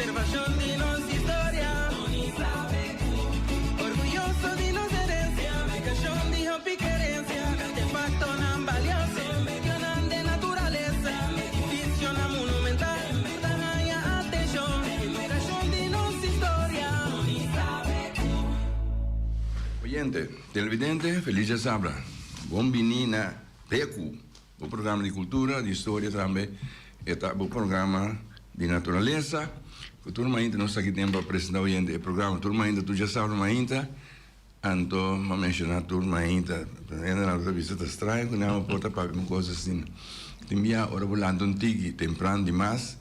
Preservashon di nos historia. Orguyoso di nos herensia. Edukashon di hopi kerensia. Artefaktonan balioso. Medionan den naturalesa. Edifisionan monumental. Ta haña atenshon. Edukashon di nos historia. Oyente, televidente, feliz djasabra. Bon bini na Beku, bo programa di kultura, di historia tambe. E ta bo programa di naturalesa. Ku tur mainta nos ta aki den pa presenta oyente e programa. Tur mainta, tur djasabra mainta. Anto m'a menshoná tur mainta. Hendenan ta bisa ta straño ku nan por ta papia un kos asina. Tin bia ora bo lanta un tiki tempran dimas,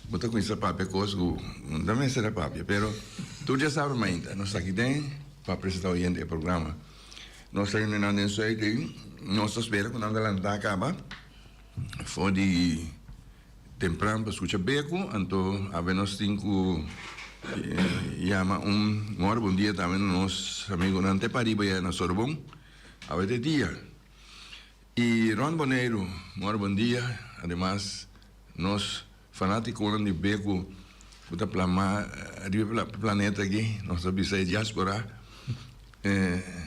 bo ta kuminsá papia kos ku no ta mester a papia. Pero tur djasabra mainta nos ta aki den pa presenta oyente e programa. Nos ta reuninan den Zuid ei. Nos ta spera ku nan ta lantá kaba for di tempran pa skucha Beku. Anto awe nos tin ku yama un ora bon dia tambe na nos amigunan te pariba ya na Sorbon. Awe ta e dia. I rònt Boneiru un ora bon dia. Ademas nos Fanátikonan di Beku ku ta plamá riba e planeta aki, nos ta bisa e diáspora,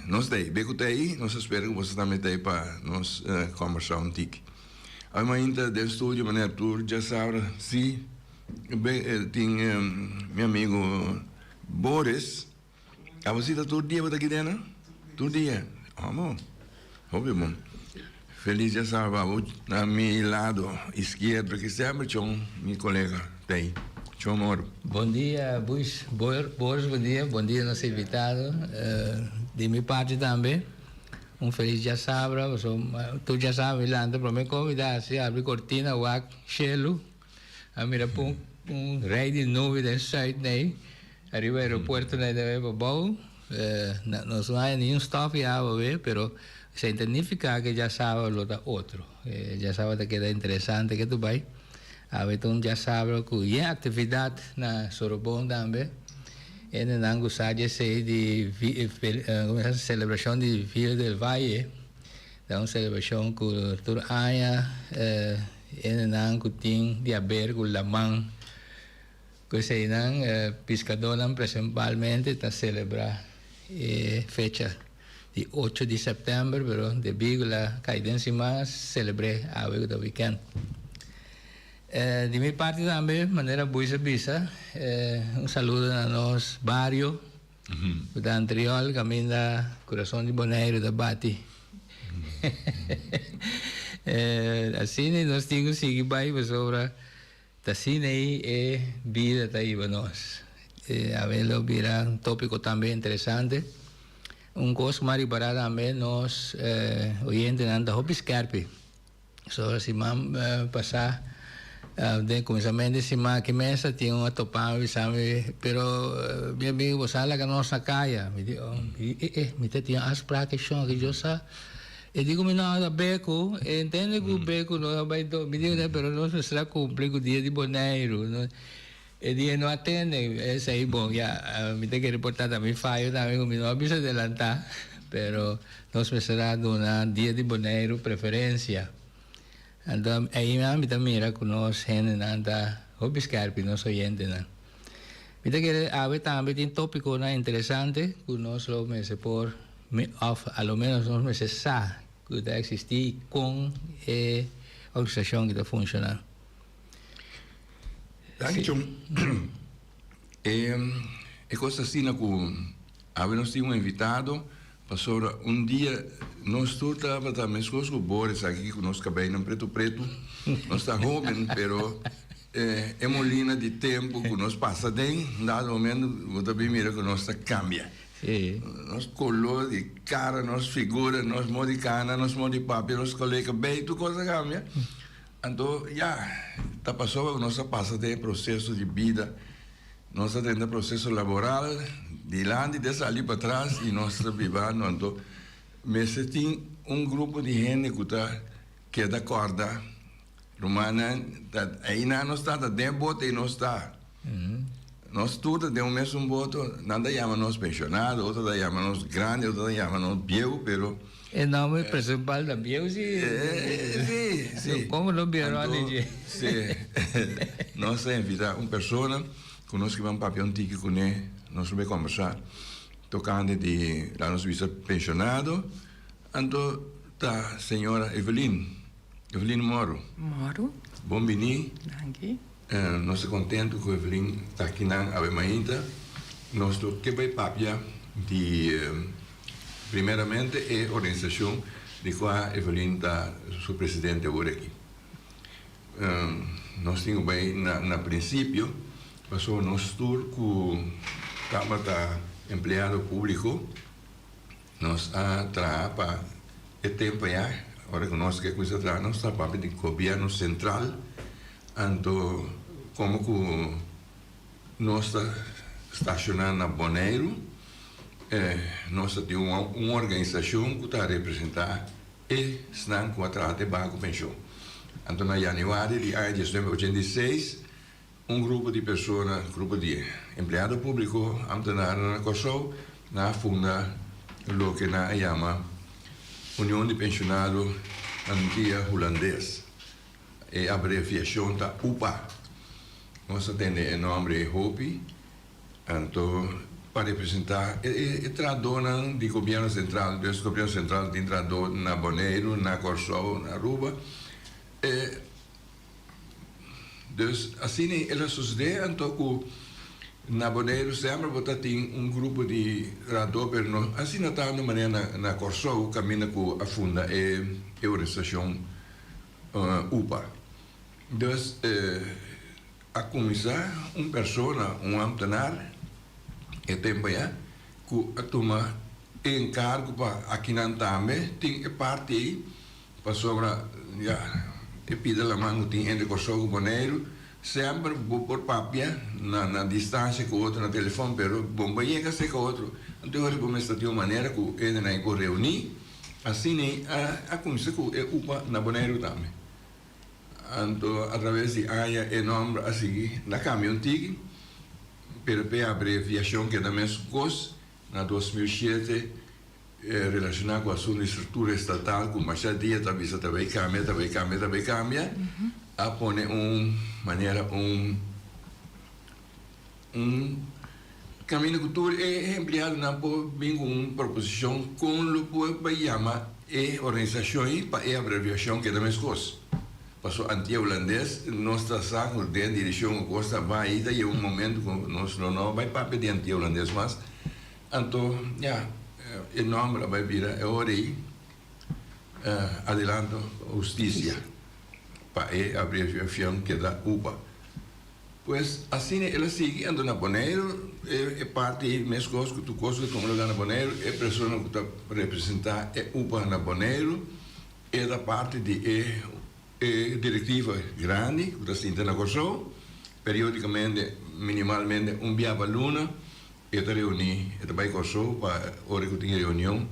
nos ta ei. Beku ta ei, nos ta spera ku boso tambe ta ei pa nos kòmbersá un tiki. Awe mainta den studio manera tur djasabra, sí, tin mi amigu Boris. Abo si ta tur dia bo ta kid'é no? Tur dia. Amo. Hopi bon. Feliz dia saba abo na mi lado iskierdo ki semper chon mi kolega ta ei. Chon Moro. Bon dia Buis Boris bon dia bon dia nos invitado di mi parti tambe un feliz djasabra pasobra tur djasabra mi lanta prome komo mi ta hasi abri kortina wak shelu a mira pun un rei di nube den suit nei Ariba aeropuerto na debe pa bou, nos no haya niun stòf ya awe, pero esei ta nifiká ke djasabra lo ta otro. Djasabra ta keda interesante ke tu bai. Awe ta un djasabra ku yen aktividat na Sorobon tambe. Hendenan ku sa djesei di selebrashon di Villa del Valle, ta un selebrashon ku tur aña hendenan ku tin di haber ku laman. Ku eseinan piskadónan presenpalmente ta selebrá e fecha di ocho di sèptèmber, pero debí ku la kai den siman selebr'é awe ku ta wikènt. Di mi parti tambe, manera Buis a bisa, un saludo na nos bario ku ta Antriol kaminda kurason di Boneiru ta bati. Asina nos tin ku sigui bai pasobra. Ta asina ei e bida ta hiba nos. Awe lo bira un tópiko tambe interesante. Un kos ku mi a ripará tambe, nos oyentenan ta hopi skèrpi. So siman pasá, den kuminsamentu di siman aki mes a tin un a topa mi bisa mi, pero mi amigu bo sa laga nos na kaya. Mi di, eh eh, mi ta tin un afsprak shon aki, yo sa. E di ku mi no a beku, e ntende ku beku no a bai do, mi di ku pero nos mester a kumpli ku dia di Boneiru. E di e no a tende, esei bon ya, mi ta kere por ta mi fayo tambe ku mi no a bisa adelantá, pero nos mester a duna dia di Boneiru preferensia. Anto einan mi ta mira ku nos hendenan ta hopi skèrpi, nos oyentenan. Mi ta kere awe tambe tin tópikonan interesante ku nos lo mester por òf a lo ménos nos mester sa ku ta eksistí i kon e organisashon aki ta funshoná. Danki Chon. E kos ta asina ku awe nos tin un invitado pasobra un dia nos tur tabata meskos ku Boris aki ku nos kabeinan pretu pretu. Nos ta hoben pero e molina di tempu ku nos pasa den un dado momento bo ta bin mira ku nos ta kambia. Nos kolor di kara, nos figura, nos modo di kana, nos modo di papia, nos kolor di kabei, tur kos a kambia. Anto ya, ta pasobra ku nos a pasa den e proseso di bida, nos a drenta proseso laboral, dilanti te sali patras i nos ta bibando. Anto mester tin un grupo di hende ku ta keda kòrda Rumannan, ta einan nos ta, ta den boto ei nos ta. Nos tur ta den un mesun boto, nan ta yama nos pensionado, otro ta yama nos grandi, otro ta yama nos bieu, pero. E nomber principal ta bieu si. Si, si. Como no bieu no di dje? Si. Nos ta invita un persona. Ku nos ke ban papia un tiki kuné, nos lo bai kombersá tokante di laat nos bisa penshonado. Anto ta señora Evelyn, Evelyn Moro. Moro. Bon bini. Danki. Nos ta kontentu ku Evelyn ta akinan awe mainta. Nos lo ke bai papia di primeramente e organisashon di kua Evelyn ta su presidente awor aki. Nos tin ku bai na prinsipio pasobra nos tur ku tabata empleado públiko nos a traha pa e tempu ayá ora ku nos ke kuminsá traha nos ta papia di gobièrnu sentral anto komo ku nos ta stashoná na Boneiru nos ta tin un organisashon ku ta representá E snan ku a traha te baha ku penshon. Anto na yanüari di aña 1986 un grupo di persona, grupo di empleado públiko, ámtenarnan na Kòrsou, nan a funda loke nan a yama Union di Penshonado Antia Hulandes. E abreviashon ta UPA. Nos a tende e nòmber ei hopi. Anto pa representá e trahadónan di Gobièrnu Sentral, dus Gobièrnu Sentral tin trahadó na Boneiru, na Kòrsou, na Aruba. E dus asina el a sosodé anto ku na Boneiru semper bo ta tin un grupo di trahadó pero no asina tantu manera na na Kòrsou kaminda ku a funda e organisashon UPA. Dus e. A kuminsá un persona, un ámtenar, e tempu ayá, ku a tuma e enkargo pa akinan tambe tin e parti ei, pasobra ya e pida laman ku tin entre Kòrsou ku Boneiru, semper bo por papia na na distansia ku otro na telefòn, pero bo no por yega serka otro. Anto e ora bo mester tin un manera ku hendenan ei por reuní, asina ei a kuminsá ku e upa na Boneiru tambe. Anto atraves di aña e nomber a sigui na cambia un tiki, pero p'e abreviacion keda mes cos. Na 2007 relaciona cu asunto di structura estatal cu masha dia ta bisa ta bay cambia, ta bay cambia, ta bay cambia, a pone un manera un un caminda cu tur e empleadonan por bin cu un proposicion con lo por bay yama e organisacion ey pa e abreviacion keda mescos. Paso Antia Hulandes nos ta sa cu den direccion cu cos ta bay ta yega un momento cu nos lo no bay papia di Antia Hulandes mas. Anto ya e nomber a bay bira e ora ey Adelanto Husticia pa e abreviacion keda upa. Pues asina el a sigui anto na Boneiru e parti meskos ku tur kos ku ta tuma lugá na Boneiru e persona ku ta representá e upa na Boneiru e ta parti di e e direktiva grandi ku ta sinta na Kòrsou periodikamente minimalmente un bia pa luna e ta reuní e ta bai Kòrsou pa ora ku tin reunion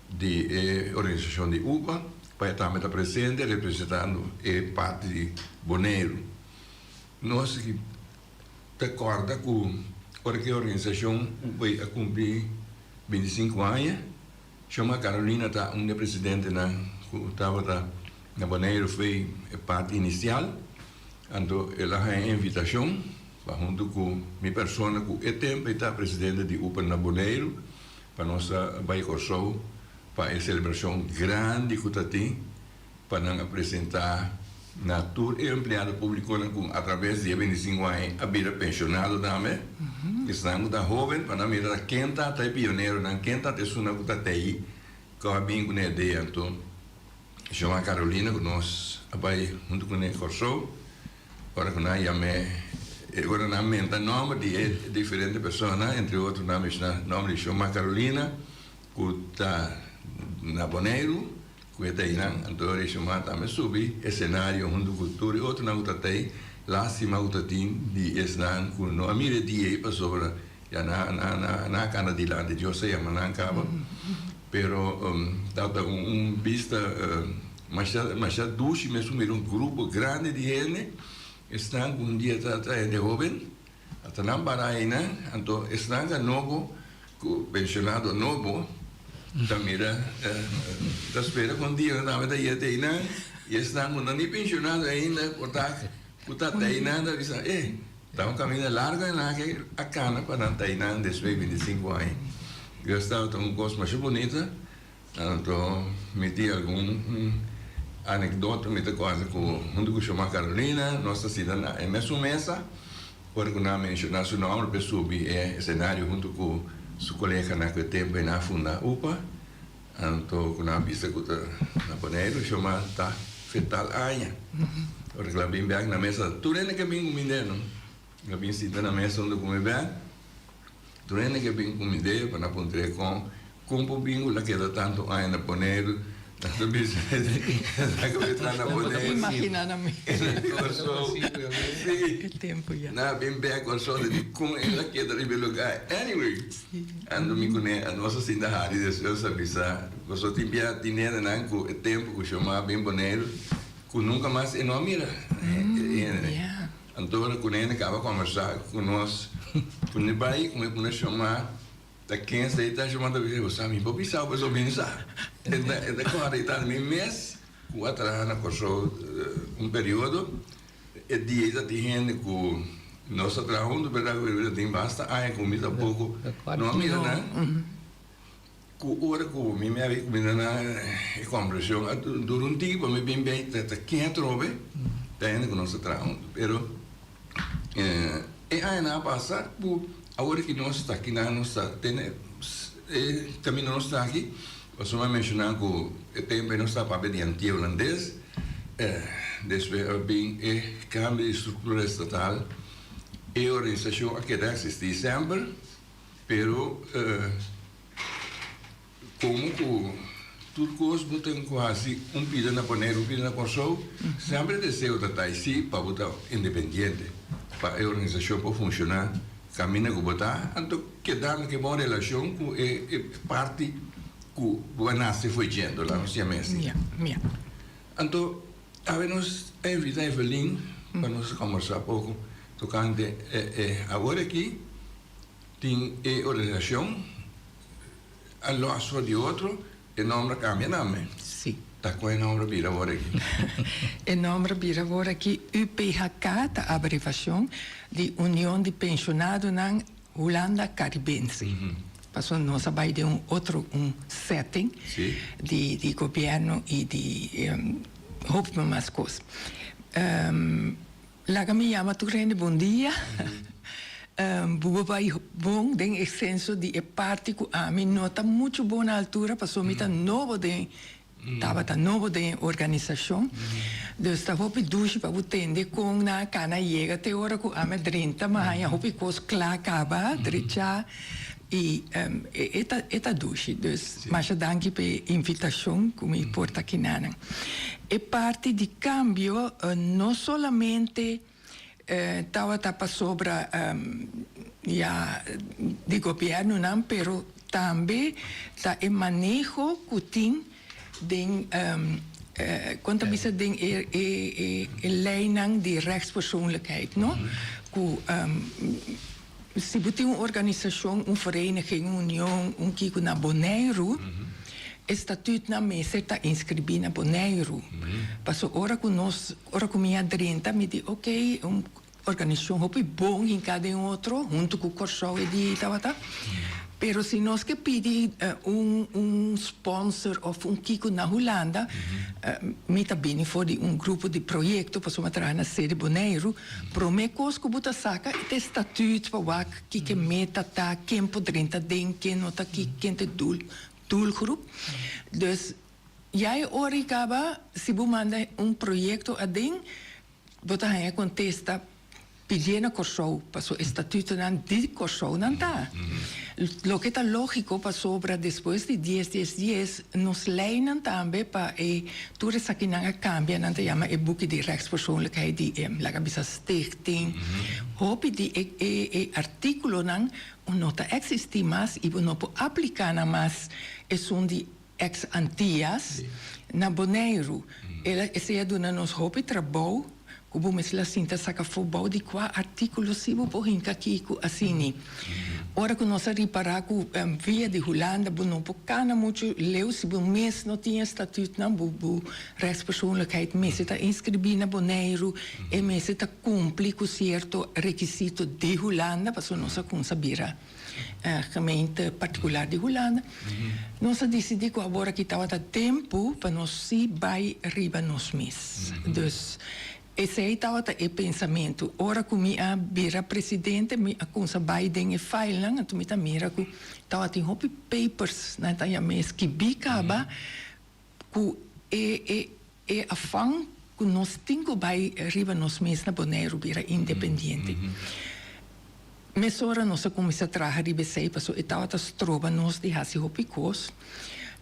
di e organisashon di upa pa e tambe ta presente representando e parti di Boneiru. Nos ta kòrda ku ora ku e organisashon UPI a kumpli 25 aña, Shoma Carolina ta un di e presidentenan ku tabata na Boneiru fo'i e parti inisial. Anto el a haña e invitashon pa huntu ku mi persona ku e tempu ei ta presidente di UPA na Boneiru pa nos a bai Kòrsou pa e selebrashon grandi ku ta tin. Pa nan a presentá na tur e empleado públikonan ku atraves di e 25 aña a bira penshonado tambe. Esnan ku ta hóben pa nan mira ta ken ta ta e pioneronan, ken ta ta esunnan ku ta t'ei ku a bin ku nan idea. Anto Joan Carolina ku nos a bai huntu kuné Kòrsou, ora ku nan yam'é, ora nan menta nòmber di e diferente personanan, entre otro nan a menshoná nòmber di Joan Carolina ku ta na Boneiru, Ku e ta einan, anto Reshma tambe subi esenario huntu ku tur e otronan ku ta tei. Lástima ku ta tin di esnan ku no a mira e dia ei pasobra ya nan nan a kana dilanti Dios a yama nan kaba. Pero tabata un bista masha masha dushi mes mira un grupo grandi di hende, esnan ku un dia ta hende hoben, ata nan para einan, anto esnan ka nobo Ku pensionado nobo ta mira ta spera ku un dia nan tambe ta yeta einan i esnan ku no ni pensionado ainda por ta ku ta ta einan ta bisa e. Ta un kaminda largu en nan ke a kana pa nan ta einan despues di bintisinku aña. Dios tabata un kos masha bunita. Anto mi tin algun anekdota mi ta kòrda ku huntu ku Shomá Carolina nos ta sinta na e mesun mesa ora ku nan a menshoná su nòmber pa e subi e esenario huntu ku su koleganan ku e tempu ei nan a funda upa. Anto ku nan a bisa ku ta na Boneiru Shomá ta fetal aña. Ora ku el a bin bèk na mesa tur hende ke bin ku mi deno el a bin sinta na mesa huntu ku mi bèk. Tur hende ke bin ku mi deo pa na puntr'é kon kon por bin ku la keda tantu aña na Boneiru, nan ta bisa sa ku mi tra na Boneiru. Imagina na mi. Kòrsou. E tempu ya. Nan a bin bèk Kòrsou ta di kon el a keda riba e lugá. Anyway, ando mi kuné nos a sinta hari despues a bisa pasobra tin bia tin hendenan ku e tempu ku Shomá a bin Boneiru ku nunka mas e no a mira e hende. Anto ora ku nene kaba kombersá ku nos, ku mi bai ku mi pone shoma, ta ken esei ta? Shoma ta bisa, bo sa mi por bisa bo pasobra mi no sa. E ta e ta kòrda i ta mi mes ku a traha na Kòrsou un periodo, e dia ei ta tin hende ku nos a traha huntu, pero ta tin basta aña ku mi tampoko no a mira nan. Ku ora ku mi mi a bin kuminda na e kombershon a dura un tiki pa mi bin bei ta ta ken atrobe ta hende ku nos ta traha huntu pero e añanan a pasa ku awor ki nos ta kinan nos ta tene e kaminda nos ta aki pasobra mi a menshoná ku e tempu ei nos ta papia di Antia Hulandes despues a bin e kambio di struktura estatal e organisashon a keda eksistí semper. Pero komo ku tur kos bo ten ku hasi un pida na Boneiru, un pida na Kòrsou, semper e deseo ta ta si pa bo ta independiente, pa e organisashon por funshoná kaminda ku bo ta, anto kedando ku e bon relashon ku e parti ku bo a nase for djento, laga nos yama así. Anto awe nos a invitá Evelyn pa nos kòmbersá poko tokante e awor aki. Tin e organisashon a lòs for di otro, e nòmber a kambia name. Sí. Ta kon e nòmber a bira awor aki? E nòmber a bira awor aki UPHK, ta abrevashon di Union di Penshonadonan Hulanda Karibense. Pasobra nos a bai den un otro un setting di di gobièrnu i di hopi mas kos. Laga mi yama tur hende bon dia. Bo bai bon den e senso di e parti ku ami no ta muchu bon na altura pasobra mi ta nobo den, tabata nobo den e organisashon. Dus ta hopi dushi pa bo tende kon nan a kana yega te ora ku ami a drenta mi a haña hopi kos kla kaba, drechá i e ta e ta dushi. Dus masha danki pa e invitashon ku mi por ta kinanan. E parti di kambio no solamente tabata pasobra ya di gobièrnunan pero tambe ta e maneho ku tin den kon ta bisa den e e leinan di rechtspersoonlijkheid no ku Si bo tin un organisashon, un vereniging, un union, un kiko na Boneiru, e statutnan mester ta inskribí na Boneiru. Pasobra ora ku nos, ora ku mi a drenta mi di oke, un organisashon hopi bon hinká den otro huntu ku Kòrsou e di tabata. Pero si nos ke pidi un un sponsor of un kiko na Hulanda, mi ta bini for di un grupo di proyekto pasobra mi a traha na Sede Boneiru. Promé kos ku bo ta saka e ta e statuut pa wak kiko e meta ta, ken por drenta aden, ken no ta ki, ken ta e doel, doelgroep. Dus ya e ora i kaba si bo manda un proyekto aden, bo ta haña kontesta pidié na Kòrsou, pasobra e statutonan di Kòrsou nan ta. Loke ta lógiko pasobra despues di dies dies dies nos leinan tambe pa e tur esakinan a kambia, nan ta yama e buki di rechtspersoonlijkheid di e laga bisa stichting. Hopi di e e e artíkulonan no ta eksistí mas i bo no por apliká nan mas esun di ex Antias na Boneiru. El a esei a duna nos hopi trabou ku bo mester a sinta saka afó bou di kua artíkulo si bo por hinka aki ku asini. Ora ku nos a ripará ku via di Hulanda bo no por kana muchu leu si bo mes no tin e statutnan, bo bo rechtspersoonlijkheid mester ta inskribí na Boneiru, e mester ta kumpli ku sierto rekisito di Hulanda pasobra nos a kumsa bira gemeente partikular di Hulanda. Nos a disidí ku awor aki tabata tempu pa nos sí bai riba nos mes. Dus Esei tabata e pensamentu. Ora ku mi a bira presidente, mi a kumsa bai den e filenan, anto mi ta mira ku tabatin hopi papers, nan ta yam'é skibí kaba, ku e e e afan ku nos tin ku bai riba nos mes na Boneiru bira independiente. Mesora nos a kuminsá traha riba esei pasobra e tabata stroba nos di hasi hopi kos.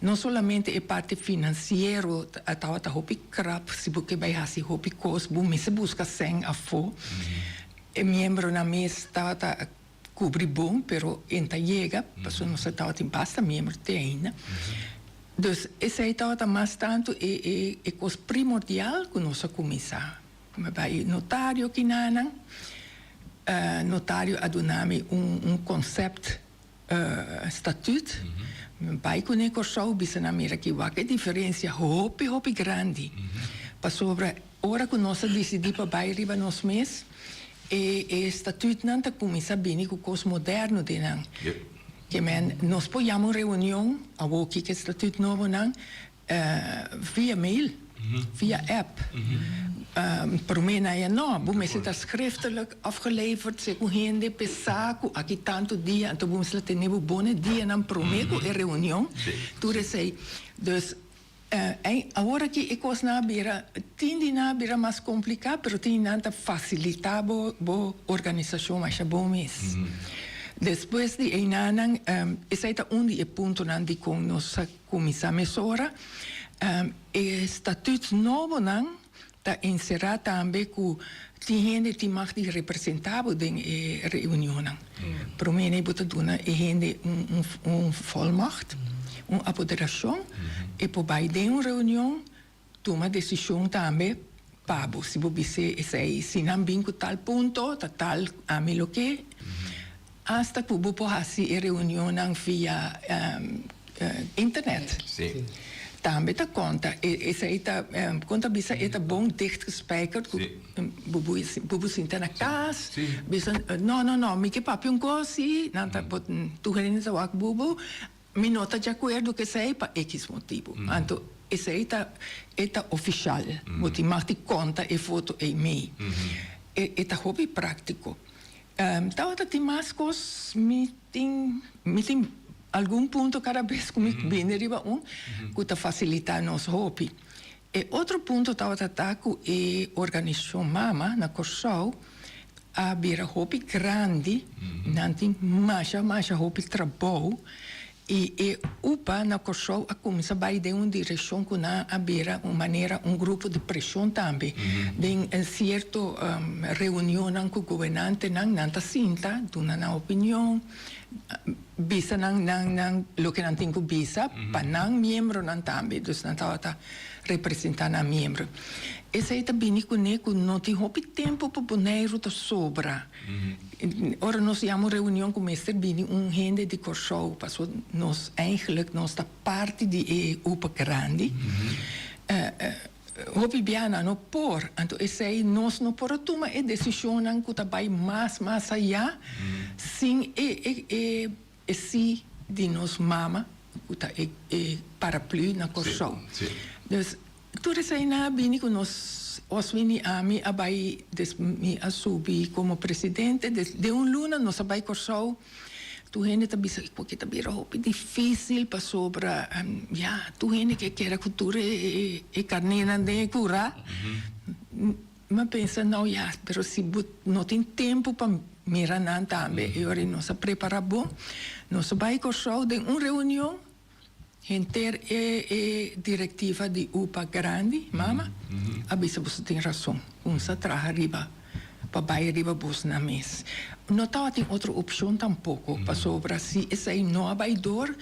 No solamente e parti finansiero tabata hopi krap, si bo ke bai hasi hopi kos bo mester buska sèn afó. E miembronan mes tabata kubri bon pero e ta yega pasobra nos a tabatin basta miembro te ainda. Dus esei tabata mas tantu e e e kos primordial ku nos a kuminsá. Mi bai notario kinanan. Notario a duna mi un un concept statuut. Mi bai kuné Kòrsou bisa nan mira ki wak e diferensia hopi hopi grandi. Pasobra ora ku nos a disidí pa bai riba nos mes e e statuutnan ta kuminsá bini ku kos moderno den nan. Ke men nos por yama un reunion awoki ku e statuut nobonan Via mail, via app. Promé na e no, bo mester ta schriftelijk afgeleverd segun hende p'e sa ku aki tantu dia, anto bo mester tene bo bone dianan promé ku e reunion, tur esei. Dus awor aki e kosnan a bira, tin di nan a bira mas kompliká, pero tin di nan ta fasilitá bo bo organisashon masha bon mes. Despues di einanan, esei ta un di e puntonan dikon nos a Kuminsá mesora. E statuut nobonan ta enserá tambe ku tin hende tin mag di representá bo den e reunionnan. Promé nei bo ta duna e hende un volmacht, un apoderashon, e por bai den un reunion Tuma desishon tambe pa bo. Si bo bis'é esei, si nan bin ku tal punto, ta tal ami lo ke. Asta ku bo por hasi e reunionnan via internet. Tambe ta konta. Esei ta, kon ta bisa, e ta bon dicht gespijkerd ku bo bo sinta na kas, bisa, no, no, no, mi ke papia un kos, si, nan ta por, tur hende ta wak bubu. Mi no ta djakuerdo ku esei pa ekis motibu. Anto esei ta e ta ofishal. Bo tin mag di konta e foto ei mei. E e ta hopi práktiko. Tabata tin mas kos mi tin mi tin algun punto kada bes ku mi bini riba un ku ta fasilitá nos hopi. E otro punto tabata ta ku e organisashon Mama na Kòrsou a bira hopi grandi, nan tin masha masha hopi trabou i e upa na Kòrsou a kuminsá bai den un direkshon ku nan a bira un manera un grupo di preshon tambe. Den sierto reunionnan ku gobernantenan nan ta sinta duna nan opinion, bisa nan nan nan loke nan tin ku bisa pa nan miembronan tambe, dus nan tabata representá nan miembro. Esei ta bini kuné ku no tin hopi tempu pa Boneiru ta sobra. Ora nos yama un reunion ku mester bini un hende di Kòrsou paso nos eigenlijk nos ta parti di e upa grandi. Hopi bia nan no por, anto esei nos no por a tuma e desishonnan ku ta bai mas mas ayá sin e e e e sí di nos mama ku ta e e paraplu na Kòrsou. Dus tur eseinan a bini ku nos Oswin i ami a bai des mi a subi komo presidente des den un luna nos a bai Kòrsou. Tur hende ta bisa ku ta bira hopi difísil pasobra ya tur hende ke kere ku tur e karnénan den e kurá. Mi a pensa no ya pero si bo no tin tempu pa mira nan tambe e ora nos a prepará bon nos a bai Kòrsou den un reunion. Henter e e directiva di upa grandi, mama, a bisa boso tin rason. Cunsa traha riba pa bay riba bos nan mes. No tabatin otro opcion tampoco, pasobra si esey no a bay door,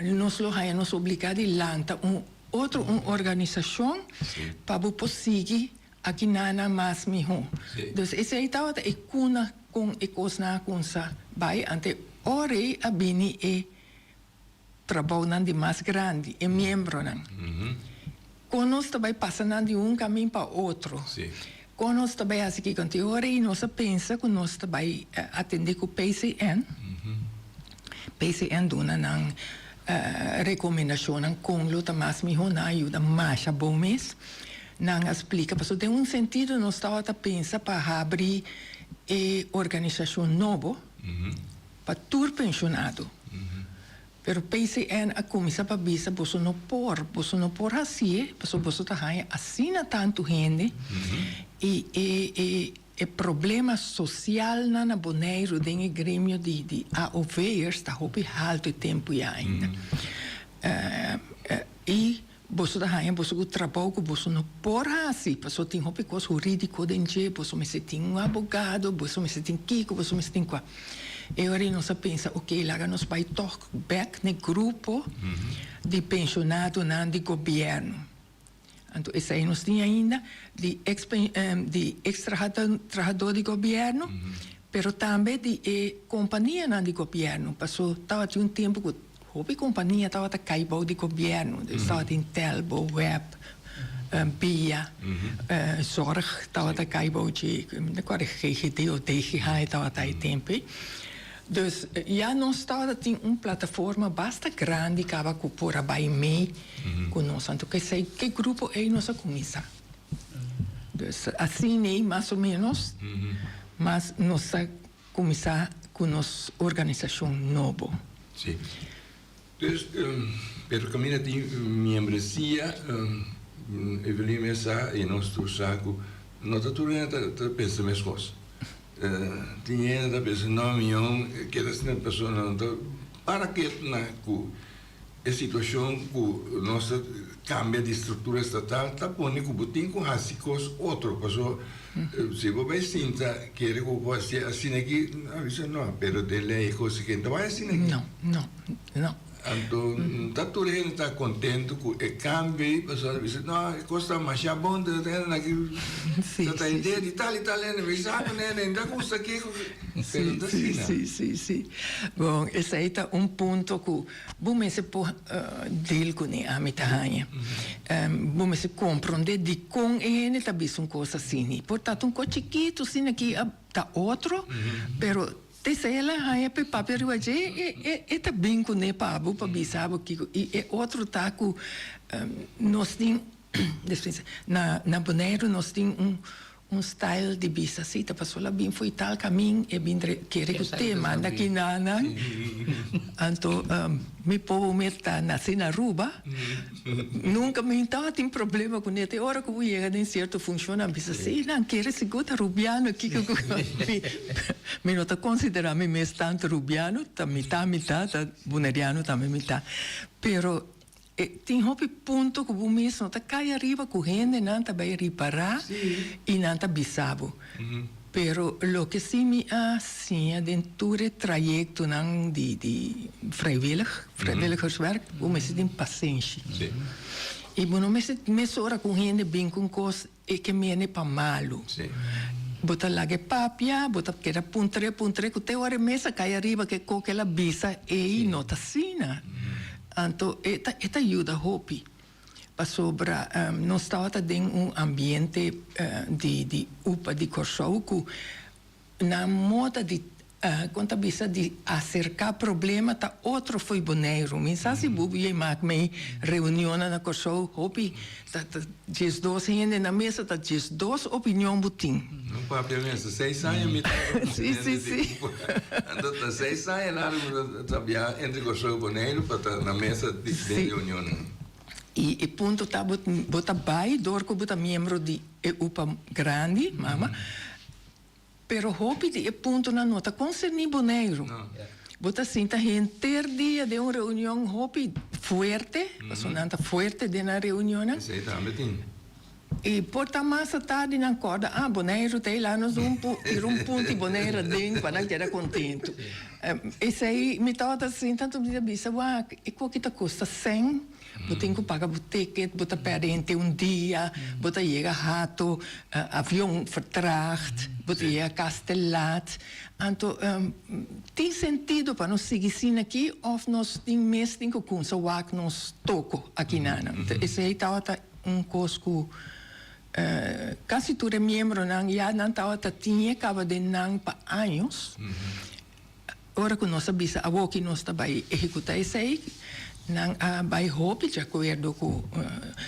nos lo haya nos obliga di lanta un otro un organisacion pa bo por sigui Aki nana mas mihó. Dus esei tabata e kuna kon e kosnan a kunsa bai ante. ora ei a bini e trabounan di mas grandi, e miembronan. Kon nos ta bai pasa nan di un kamin pa otro? Kon nos ta bai hasi kiko? Anto e ora ei nos a pensa ku nos ta bai atendé ku PCN. PCN duna nan rekomendashonnan kon lo ta mas mihó. Nan a yuda masha bon mes. Nan a splika pasobra den un sentido nos tabata pensa pa habri e organisashon nobo pa tur penshonado. Pero PCN a kuminsá pa bisa boso no por, boso no por hasié pasobra boso ta haña asina tantu hende i e e e problema sosialnan na Boneiru den e gremio di di AOV'ers ta hopi haltu e tempu ya ainda. I Boso ta haña boso ku trabou ku boso no por hasi, pasobra tin hopi kos hurídiko den dje, boso mester tin un abogado, boso mester tin kiko, boso mester tin kua. E ora ei nos a pensa, oke, laga nos bai tòg bèk n'e grupo di penshonadonan di gobièrnu. Anto esei nos tin ainda, di eks di eks trahadó di gobièrnu, pero tambe di e kompanianan di gobièrnu, pasobra tabatin un tempu ku Hopi kompania tabata kai bou di gobièrnu, dus tabatin Telbo, web, bia, zorg tabata kai bou dje, mi ta kòrda GGD of DGH e tabata e tempu ei. Dus ya nos tabata tin un plataforma basta grandi kaba ku por a bai mee ku nos. Anto k'esei k'e grupo ei nos a kuminsá. Dus asina ei mas o ménos, mas nos a Kuminsá ku nos organisashon nobo. Sí. Dus, pero kaminda tin miembresia, Evelyn mes sa i nos tur sa ku no ta tur hende ta pensa meskos. Tin hende ta pensa, no, mi yon keda asina pasobra no ta para ketu na ku E situashon ku nos ta kambia di struktura estatal ta pone ku bo tin ku hasi kos otro, paso si bo bai sinta kere ku bo hasi asina aki, a bisa no, pero den lei e kos aki no ta bai asina aki. No, no, no. Anto ta tur hende ta kontentu ku e kambio ei, pasobra a bisa no e kos ta masha bon, ta hende aki ta ta idea di tal i tal hende, mi sa ku nene no ta gusta kiko, pero no ta asina. Si, si, si. Bon, esei ta un punto ku Bo mester por deal kuné, ami ta haña. Bo mester komprondé dikon e hende ta bisa un kos asina. Por ta ta un kos chikitu asina ki ta otro, pero t'esei el a haña p'e papia riba dje, e ta bin kuné pa bo pa bisa bo kiko. I e otro ta ku nos tin, na Boneiru nos tin un Un style di bisa si ta pasobra la bin fo'i tal kamin e bin kere ku te manda kinanan anto mi pobo mi ta nasi na Aruba nunka mi tabatin problema kuné te ora ku bo yega den sierto funshon nan bisa si nan kere sigur ta rubiano kiko ku mi no ta konsidera mi mes tantu rubiano ta mitá mitá ta boneriano tambe mitá pero E tin hopi punto ku bo mes no ta kai ariba ku hendenan ta bai ripará i nan ta bisa bo. Pero loke si mi a siña den tur e trayektonan di di vrijwillig, vrijwilligerswerk, bo mester tin pasenshi. I bo no mester mesora ku un hende bin ku un kos e ke mene pa malu. Bo ta laga e papia, bo ta keda puntr'é, puntr'é, ku te ora e mes a kai ariba ke kok el a bisa ei no ta asina. Anto e ta e ta yuda hopi, pasobra nos tabata den un ambiente di di upa di Kòrsou ku nan moda di kon ta bisa di aserká problema ta otro fo'i Boneiru. Mi sa si bubi ei mak mei reunionnan na Kòrsou hopi ta ta diesdos hende na mesa ta diesdos opinion bo tin. No papia mester seis aña mi ta Sí, sí, sí. Anto ta seis aña largu mi ta biaha entre Kòrsou i Boneiru pa ta na mesa di den reunionnan. I e punto ta bo bo ta bai dor ku bo ta miembro di e upa grandi, mama. Pero hopi di e puntonan no ta konserní Boneiru. Bo ta sinta henter dia den un reunion hopi fuerte, pasobra nan ta fuerte den nan reunionnan. Esei tambe tin. I por ta mas atardi nan kòrda, ah, Boneiru ta ei laga nos un tira un punto i Boneiru aden pa nan keda kontentu. Esei mi tabata sinta anto mi ta bisa, wak, e koki ta kosta sèn. Bo tin ku paga bo ticket, bo ta pèrdè henter un dia, bo ta yega hato, avion vertraagd, bo ta yega kas te laat. Anto tin sentido pa nos sigui asina aki òf nos tin mes tin ku kumsa wak nos toko akinan? Esei tabata un kos ku kasi tur e miembronan ya nan tabata tin e kaba den nan pa años. Ora ku nos a bisa awoki nos ta bai ehekutá esei, nan a bai hopi di akuerdo ku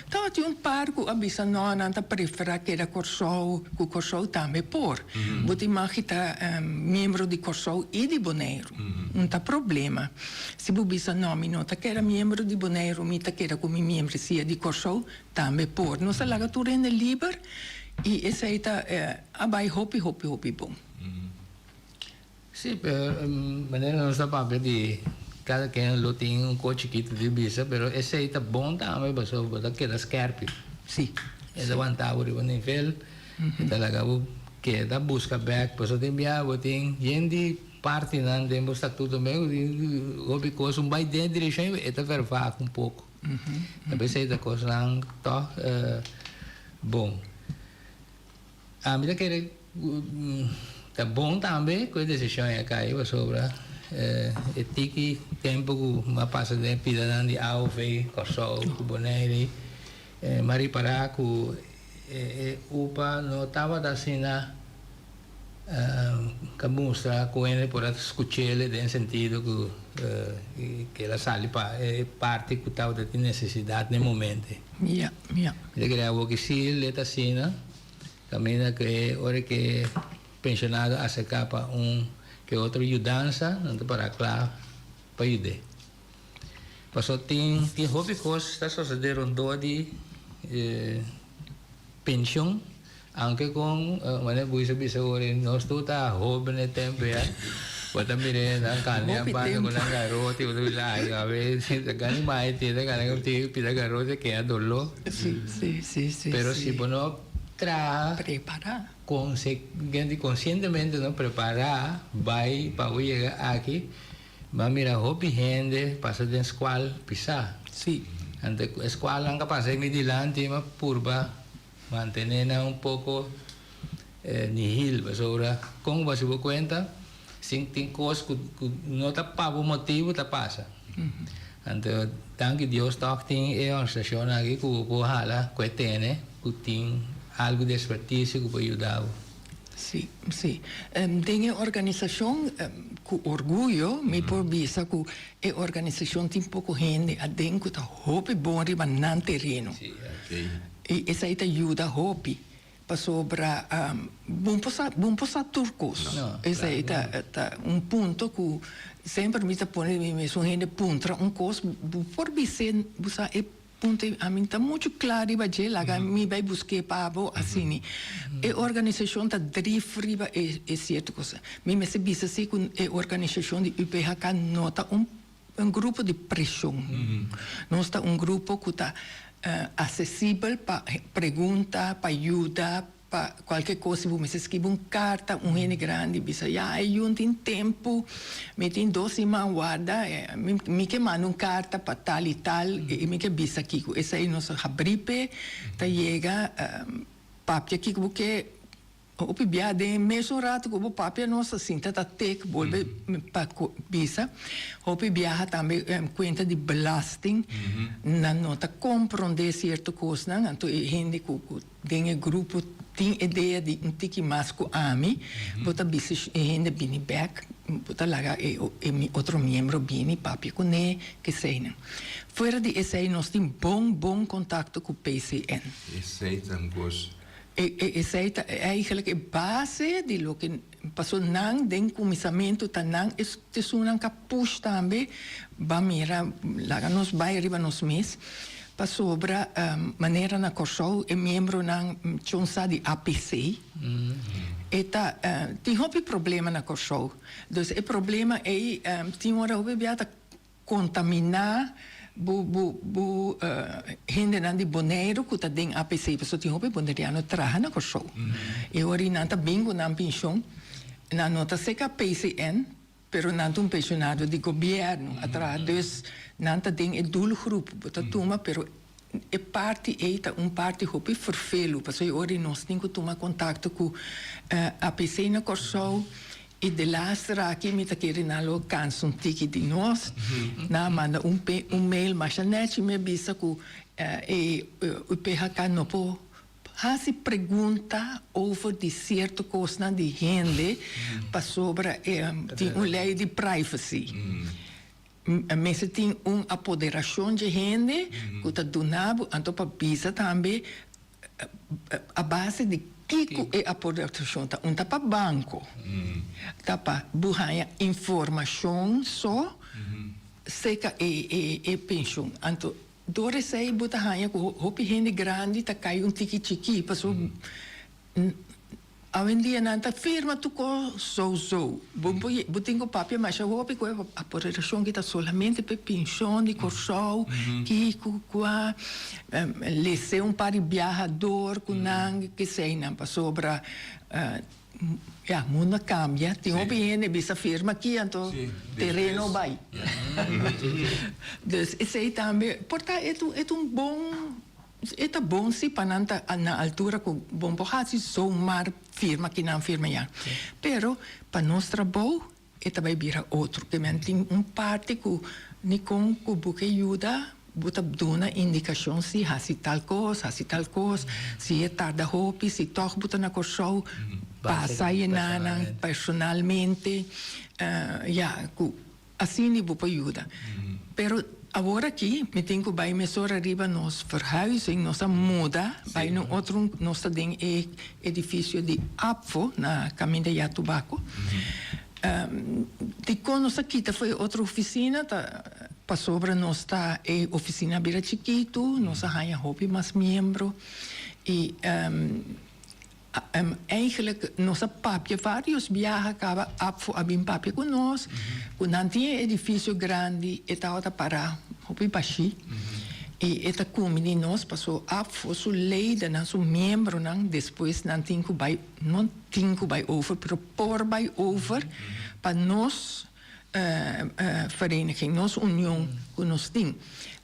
tabatin un par ku a bisa no, nan ta preferá keda Kòrsou, ku Kòrsou tambe por. Bo tin mag di ta miembro di Kòrsou i di Boneiru. No ta problema. Si bo bisa no, mi no ta keda miembro di Boneiru, mi ta keda ku mi miembresia di Kòrsou, tambe por. Nos a laga tur hende liber i esei ta a bai hopi hopi hopi bon. Sí, pero manera nos ta papia di cada ken lo tin un ko chikito di bisa, pero esey ta bon tambe pasobra bo ta keda skerpi. Sí. E ta wanta bo riba nivel, e ta laga bo keda buska bek, pasobra tin bia bo tin yen di partinan den bo statuto mes ku tin hopi kos un bai den e direkshon e ta vervaag un poko. Ta pesey ta kosnan tog bon. Ami ta kere ku ta bon tambe ku e desishon ei a kai pasobra e tiki tempu ku mi a pasa den e pidanan di AOV, Kòrsou ku Bonaire mi a ripará ku e upa no tabata asina ka mustra ku hende por a skuch'el den sentido ku el a sali pa e parti ku tabata tin nesesidat na e momente. Ya, ya. Mi ta kere awor ki si le ta asina, kaminda ku e ora ku e penshonado aserká pa un ke otro yudansa, nan ta para kla pa yud'é. Pasobra tin tin hopi kos ta sosodé rondó di penshon, aunke kon manera Buis a bisa awor nos tur ta hoben e tempu ya, bo ta mira nan kania Hopi banda ku tempu. nan garoti, bo ta bisa ay awe ta gana mai tin ta gana ku tin pida garoti keda doló. Sí, sí, sí, sí, Pero si sí. bo no traha Prepará. konse konsientemente no prepará bai pa bo yega aki, Bo a mira hopi hende pasa den scual pisá. Sí. Anto e scualnan ka pasa mi dilanti mi a purba mantene nan un poco nihil pasobra con bo hasi bo cuenta sin tin cos cu no ta pa bo motibo ta pasa. Anto danki Dios toch tin e organisacion aki cu bo por hala cu e tene cu tin algo di experticia cu por yuda bo. Sí, sí. Den e organisashon, ku orguyo mi por bisa ku e organisashon tin poko hende aden ku ta hopi bon riba nan tereno. I esei ta yuda hopi, pasobra bo por sa, bo por sa tur kos. Esei ta ta un punto ku semper mi ta pone mi mes, un hende puntra un kos, bo por bis'é, bo sa e Punto i ami ta muchu kla riba dje, laga mi bai busk'é pa bo asini. E organisashon ta drif riba e e sierto kos. Mi mester bisa si ku e organisashon di UPHK no ta un un grupo di preshon. Nos ta un grupo ku ta asesibel pa pregunta, pa yuda, Pa cualke cos si bo mester scribi un carta un hende grandi bisa ya e yun tin tempo mi tin dos siman warda mi ke manda un carta pa tal y tal y mi ke bisa kico esey nos a habri p'e ta yega papia kico bo ke hopi bia den e mesun rato cu bo papia nos ta sinta ta tek bolbe pa bisa hopi biaha tambe cuenta di belasting nan no ta compronde cierto cosnan anto e hende cu Den e grupo tin idea di un tiki mas ku ami, bo ta bisa e hende bini bek, bo ta laga e e otro miembro bini papia kuné, keseinan. Fuera di esei nos tin bon bon kontakto ku PCN. Esei ta un kos. E e esei ta eigenlijk e base di loke paso nan den kuminsamentu ta nan esunnan ka push tambe ban mira laga nos bai riba nos mes. Pasobra manera na Kòrsou e miembronan chon sa di APC e ta tin hopi problema na Kòrsou. Dus e problema ei tin ora hopi bia ta kontaminá bo bo bo hendenan di Boneiru ku ta den APC pasobra tin hopi boneriano traha na Kòrsou. E ora ei nan ta bin ku nan penshon nan no ta seka PCN. Pero nan ta un pensionado di gobierno a traha dus nan ta den e doelgroep bo ta tuma pero e parti ey ta un parti hopi fervelu pasobra e ora di nos tin cu tuma contacto cu APC na Corsou y de laster aki mi ta kere nan lo cansa un tiki di nos nan a manda un un mail masha nechi mi a bisa cu e UPHK no por Hasi pregunta over di sierto kosnan di hende pasobra tin un lei di privacy. Mester tin un apoderashon dje hende ku ta duna bo anto pa bisa tambe a base di kiko e apoderashon ta. Un ta pa banko, ta pa bo haña informashon so seka e penshun. Anto Dor esei bo ta haña ku hopi hende grandi ta kai un tiki chikí pasobra awendia nan ta firma tur kos sou sou. Bo bo tin ku papia masha hopi ku e apoderashon ki ta solamente pa e penshon di Kòrsou, kiko, kua, lese un par di biaha dor ku nan keseinan pasobra Ya, mundo a cambia. Tin hopi hende bisa firma aki anto tereno bai. Dus esey tambe por ta e ta un bon, e ta bon si pa nan ta na altura cu bon por haci zomaar firma kinan firma ya. Pero pa nos trabou E ta bai bira otro. Ke men tin un parti ku ni kon ku bo ke yuda, bo ta duna indikashon si hasi tal kos, hasi tal kos, si e tarda hopi, si tòg bo ta na Kòrsou, pasa e nanan personalmente, ya, ku asina bo por yuda. Pero awor aki mi tin ku bai mesora riba nos verhuizing, nos a muda bai na un otro, nos ta den e edifisio di ABVO na Kaminda Yatubako. Dikon nos a kita for e otro ofisina ta pasobra nos ta e ofisina a bira chikitu, nos a haña hopi mas miembro i Eigenlijk nos a papia varios biaha caba APFO a bin papia cu nos cu nan tin e edificio grandi e tabata para hopi bashi y e ta cumi di nos paso APFO su ledennan su miembronan despues nan tin cu bay no tin cu bay over pero por bay over pa nos vereniging nos union cu nos tin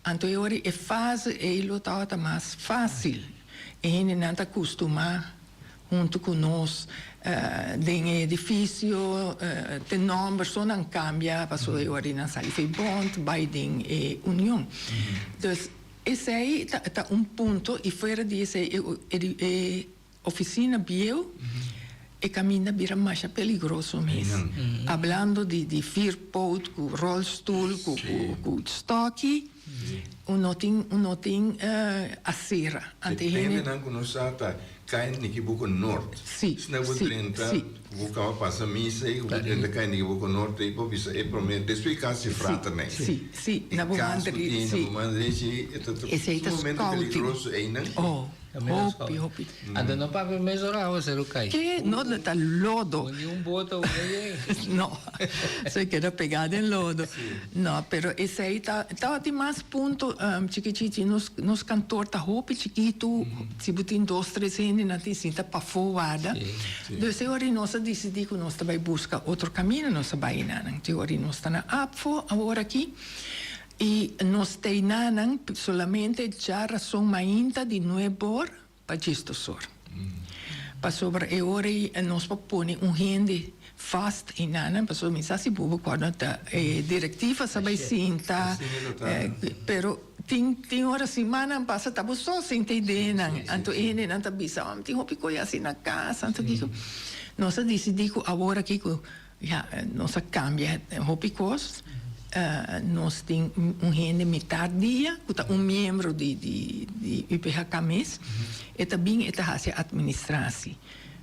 anto e ora e fase ey lo tabata mas facil. E hendenan ta kustumá huntu ku nos den e edifisio, te nòmber so nan kambia pasobra e ora nan sali for e bònt bai den e union. Dus esei ta un punto i fuera di esei e ofisina bieu e kaminda bira masha peligroso mes. Hablando di vierpoot ku ròlstul ku stòki. Un no tin un no tin acera. Ante hende. Hendenan ku no sa ta kai Nikibuko Noord. Si, Esnan ku si, drenta si. ku kaba pasa misa i ku drenta kai Nikibuko Noord ei por bisa e prome despues kasi Fraternij. Si, si, E na bo man kas ku dre, tin na si. bo man drechi e ta Esei ta sumamente scouting. peligroso einan. Oh, hopi, hopi. Anto no papia mesora awa seru kai. Ke? No, ta lodo. Ni un boto un yen. No, se keda pegá den lodo. No, pero esei ta, tabatin mas punto, chikichichi, nos, nos kantor ta hopi chikitu, si bo tin dos, tres hende nan tin sinta pafó warda. Dus e ora nos a disidí ku nos ta bai buska otro kaminda, nos a bai einan. Te ora nos ta na APFO awor aki, i nos ta einanan solamente djarason mainta di nuebor Pa djistosor. Pasobra e ora ei nos por pone un hende vast einan, pasobra mi sa si bo acorda ta e directiva sa bay sinta, pero tin tin ora simannan pasa ta bo so sinta ei dennan, anto e hendenan ta bisa oh mi tin hopi koe hasi na cas, anto kiko. Nos a dicidi cu awor aki cu Ya, nos a cambia hopi cos. Nos tin un hende mitad dia cu ta un miembro di di UPHK mes. E ta bin e ta haci administratie.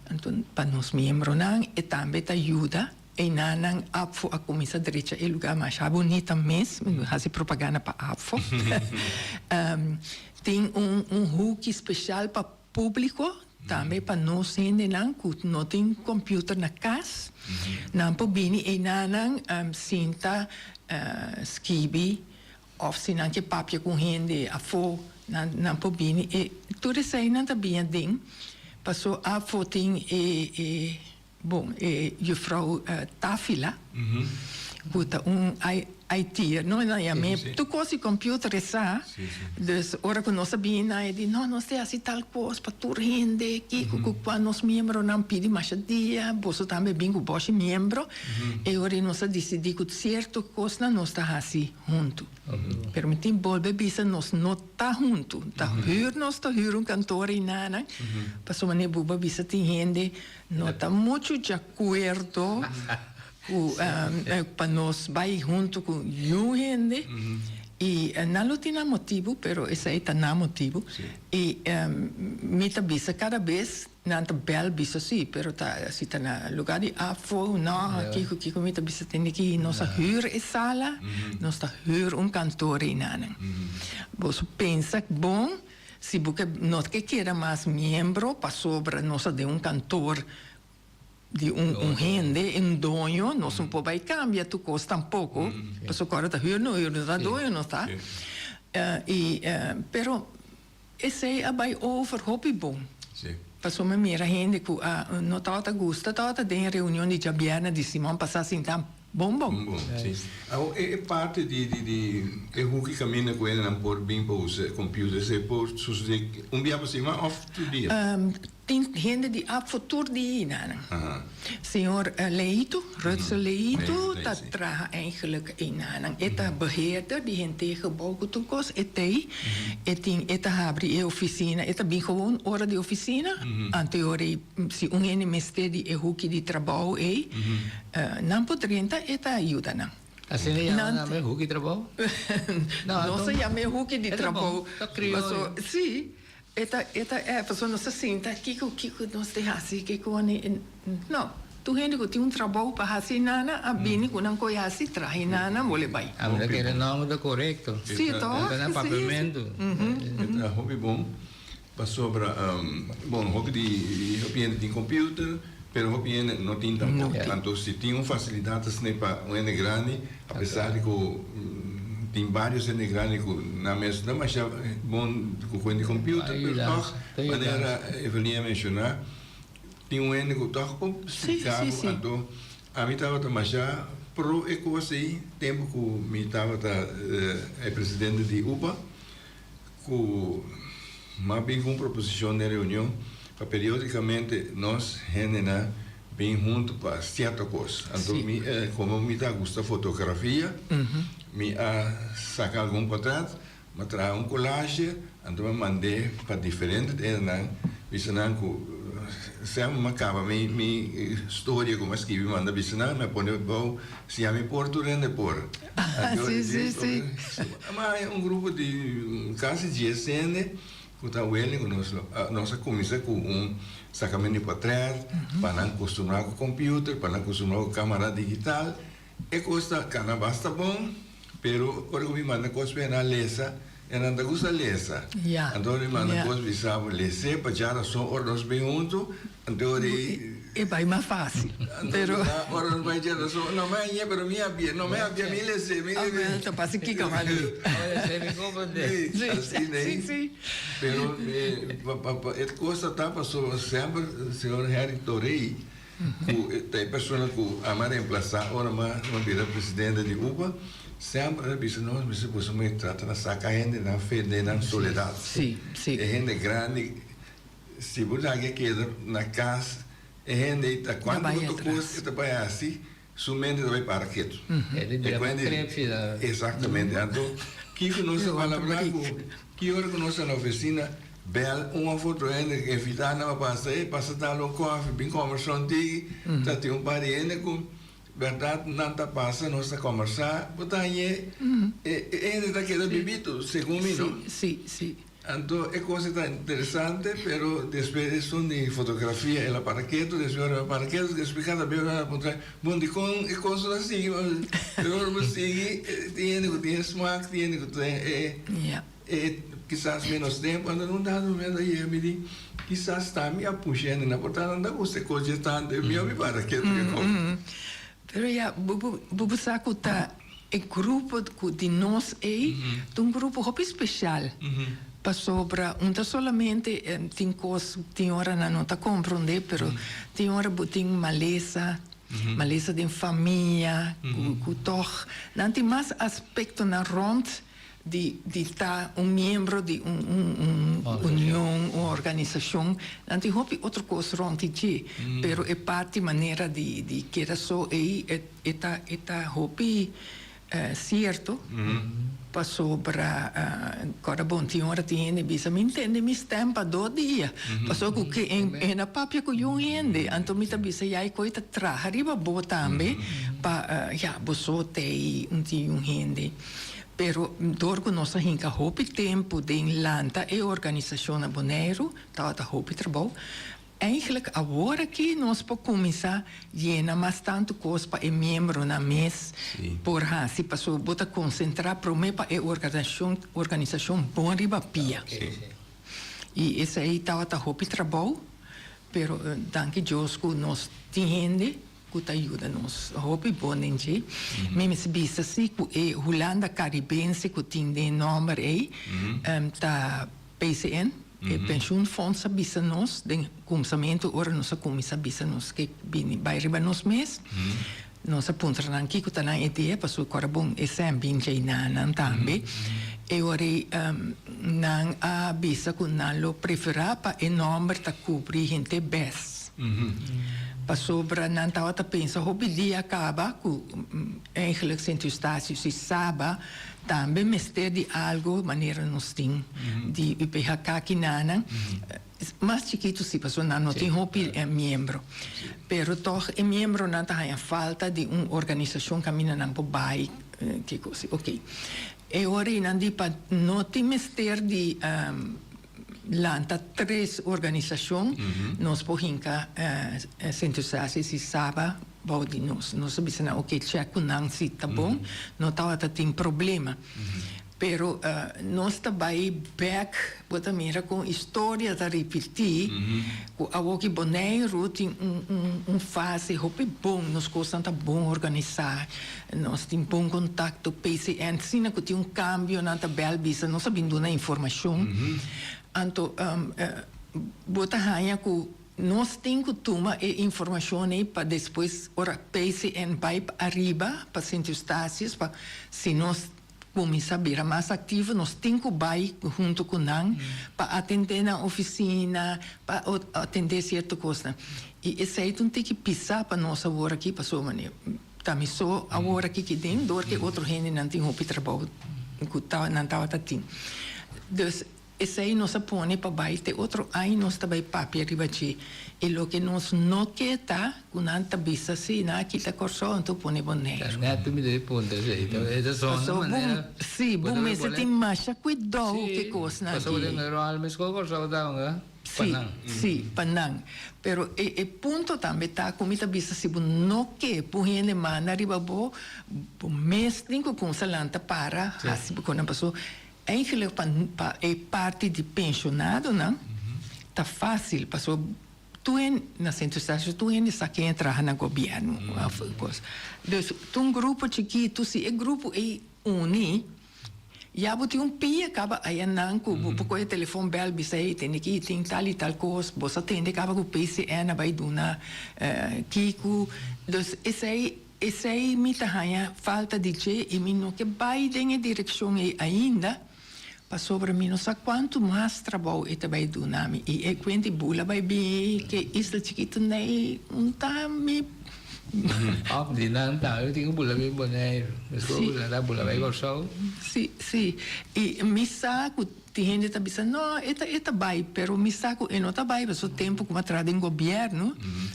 Anto pa nos miembronan e tambe ta yuda. Einanan APFO a cuminsa drecha e lugar masha bunita mes. Mi haci propaganda pa APFO. Tin un un hoeki special pa Públiko, tambe pa nos hendenan ku no tin kòmpiuter na kas, nan por bini einanan sinta skibi òf si nan ke papia ku un hende afó nan nan por bini. E tur eseinan ta bini aden paso afó tin e e. Bon, e juffrouw Tafila, ku ta un IT'er, no? Nan yam'é tur kos di computer e sa. Dus ora ku nos a bini nan e di, no, nos ta hasi tal kos pa tur hende, kiko ku kua nos miembronan pidi masha dia, boso tambe bin ku boshi miembro. E ora ei nos a disidí ku sierto kosnan nos ta hasi huntu. Pero mi tin bolbe bisa nos no ta huntu, ta hür nos ta hür un kantor einanan, pasobra manera Buba bisa tin hende No ta muchu djakuerdo ku pa nos bai huntu ku yu hende i nan lo tin nan motibu pero esei ta nan motibu i mi ta bisa kada bes nan ta bèl bisa si pero ta si ta na luga di afo no kiko kiko mi ta bisa tende ki nos a hür e sala nos ta hür un kantor einanan boso pensa bon. Si bo ke no ke keda mas miembro pasobra nos ta den un kantor di un un hende, un doño, nos no por bai kambia tur kos tampoko, pasobra ku ora ta hür no hür, no ta doño no ta. I pero esei a bai over hopi bon. Pasobra mi mira hende ku a no tabata gusta tabata den e reunion di djabièrnè di siman pasá sinta Bon bon. Bon bon, si. Awor e parti di di di e hoeki kaminda ku hendenan por bin pa usa e computer esei por sucede un bia pa siman of tur dia? Tin hende di afo tur dia einan. Señor Leito, Rutsel Leito ta traha eigenlijk einan. E ta beheerder di henter gebouw ku tur kos. E t'ei, e tin e ta habri e oficina, e ta bin gewoon ora di oficina, anto e ora ei si un hende mester di e hoeki di trabou ei, Nan por drenta e ta yuda nan. Asina e yama nan e hoeki trabou? Nos a yama e hoeki di trabou. Paso si e ta e ta e paso nos ta sinta kiko kiko nos ta hasi kiko no tur hende ku tin un trabou pa hasi nana a bini ku nan koe hasi traha nana bole bai. A mi ta kere nòmber ta korekto. Si to. E ta na papiamentu. E ta hopi bon. Pasobra, bon, hopi di hopi hende tin computer, pero hopi hende no tin tampoco. Anto si tin un facilidad asina pa un hende grandi, a pesar di cu tin varios hende grandi cu nan mes no masha bon cu cu hende computer, pero toch, manera Evelyn a menciona, tin un hende cu toch por splica bo. Anto ami tabata masha pro e cos ey tempo cu mi tabata e presidente di UPA. Ku m'a bin ku un proposishon den reunion pa periodikamente nos hendenan bin huntu pa sierto kos. Anto mi, komo mi ta gusta fotografia, mi a saka algun portret, m'a traha un collage, anto m'a mand'é pa diferente hendenan, bisa nan ku semper m'a kaba mi mi storia ku m'a skibi manda bisa nan, m'a pone bou si ami por tur hende por. Sí, sí, sí. Ma hay un grupo di casi dies hende cu ta wele cu nos. Nos a cuminsa cu un sacamento di portret pa nan custumbra cu computer, pa nan custumbra cu camara digital. E cos ta cana basta bon, pero ora cu mi manda cos pa nan lesa, e nan ta gusta lesa. Anto mi manda cos bisa bo lese pa dja rason ora nos bin hunto, anto ora ei. E bai mas fácil. Pero. Ora nos bai dja rason, no me hañ'é pero mi a bia, no me a bia, mi lese, mi lese. Awel ta pasa kiko mas di. Ora mi comprende. Sí, asina ei. Sí, sí. Pero e cos ta ta pasobra semper señor Harry Torey ku ta e persona ku a reemplasa ora mi a bira presidente di upa, semper a bisa nos mester boso mester trata na saka hende nan fe den nan soledad. Sí, sí. E hende grandi si bo laga e keda na kas e hende ei ta kuantu bo ta kos e ta bai hasi su mente ta bai para ketu. E ta bira pa krepsi ta. Exactamente. Anto kiko nos ta palabra ku ki ora ku nos ta na ofisina bel un of otro hende invita nan pa pasa e pasa dal un kofi bin kombersa un tiki ta tin un par di hende ku bèrdat nan ta pasa nos ta kombersa bo ta hañ'e e hende ta keda bibito segun mi no. Sí, sí. Anto e cosa ta interesante, pero despues esun di fotografia el a para ketu, despues ora el a para ketu, despues cada bes ora el a puntra, bon dikon e cosa ta sigui? Pero ora bo sigui tin hende ku tin e smak, tin hende ku tin e e kisas menos tempo, anto un dado momento a yega mi di kisas ta mi a pusha hende na por ta nan ta gusta e kos dje tantu, e mihor mi para ketu ke kos. Pero ya, bo bo sa ku ta. E grupo ku di nos ei ta un grupo hopi speshal. Pasobra un ta solamente tin kos tin ora nan no ta komprondé pero tin ora bo tin malesa, malesa den famia ku ku tòg nan tin mas aspektonan rònt di di ta un miembro di un un un union, un organisashon, nan tin hopi otro kos rònt di dje pero e parti manera di di keda so ei e ta e ta hopi Cierto, pasobra kòrda bon tin ora tin hende bisa mi ntende mi stem pa dos dia, pasobra ku ke e na papia ku yun hende, anto mi ta bisa ya e koe ta traha riba bo tambe pa ya bo so tei un tin yun hende. Pero dor ku nos a hinka hopi tempu den lanta e organisashon na Boneiru, tabata hopi trabou, Eigenlijk awor aki nos por kuminsá yena mas tantu kos pa e miembronan mes por hasi pasobra bo ta konsentrá promé pa e organisashon organisashon bon riba pia. I esei tabata hopi trabou pero danki Dios ku nos tin hende ku ta yuda nos hopi bon den dje. Mi mester bisa si ku e Hulanda Karibense ku tin den nòmber ei ta PCN. E pensioenfonds a bisa nos den kumsamentu ora nos a kuminsá bisa nos ke bini bai riba nos mes, nos a puntra nan kiko ta nan idea pasobra ku ora bon e sèn bin djei na nan tambe. E ora ei nan a bisa ku nan lo preferá pa e nòmber ta kubri henter bes. Pasobra nan tabata pensa hopi dia kaba ku eigenlijk Sint Eustatius i Saba Tambe mester di algo manera nos tin di UPHK kinanan, mas chikitu si pasobra nan no tin hopi miembro, pero tog e miembronan ta haña falta di un organisashon kaminda nan por bai kiko si. Oke, e ora ei nan di pa no tin mester di lanta tres organisashon, nos por hinka Sint Eustatius i Saba bou di nos. Nos a bisa nan oke chèk ku nan si ta bon, no tabata tin problema. Pero nos ta bai bèk, bo ta mira kon historia ta ripití, ku awoki Boneiru tin un un fase hopi bon, nos kosnan ta bon organisá, nos tin bon kontakto, PCN, asina ku tin un kambio nan ta bèl bisa, nos a bin duna informashon. Anto bo ta haña ku Nos tin cu tuma e informacion ey pa despues ora PCN bay pa ariba pa Sint Eustatius pa si nos cuminsa bira mas activo nos tin cu bay hunto cu nan pa atende nan oficina pa atende cierto cosnan y esey ta un tiki pisa pa nos awor aki pasobra manera ta mi so awor aki ki den door cu e otro hendenan tin hopi trabou cu nan tabata tin dus. Esei nos a pone pa bai te otro aña nos ta bai papia riba dje. E loke nos no ke ta ku nan ta bisa si nan a kita Kòrsou anto pone Boneiru. Ta nèt mi debe puntra esei. E ta sona Pasobra bo manera si bo bo ta mester pone tin masha kuidou Si, ke kosnan pasobra aki. den e ròl meskos Kòrsou ta hunga pa Si, nan. si, pa nan. Pero e e punto tambe ta ku mi ta bisa si bo no ke pun hende manda riba bo, bo mes tin ku kumsa lanta para hasi bo konan pasobra Eigenlijk pa pa e parti di pensionadonan ta fácil pasobra tur hende na Sint Eustatius tur hende sa ken a traha na gobièrnu òf kos. Dus ta un grupo chikitu si e grupo ei uni ya bo tin un pia kaba ayanan ku bo por kohe telefòn bèl bisa hey tende ki tin tal i tal kos bo sa tende kaba ku PCN a bai duna kiko dus esei Esei mi ta haña falta di dje i mi no ke bai den e direkshon ei ainda, pasobra mi no sa kuantu mas trabou e ta bai duna mi. I e kuenti bula bai bin ke isla chikitu nei un ta mi. Òf di nan tambe tin ku bula bin Boneiru, meskos ku nan ta bula bai Kòrsou. Si, si. I mi sa ku Tin hende ta bisa, no, e ta e ta bai, pero mi sa ku e no ta bai pasobra tempu ku mi a traha den gobièrnu,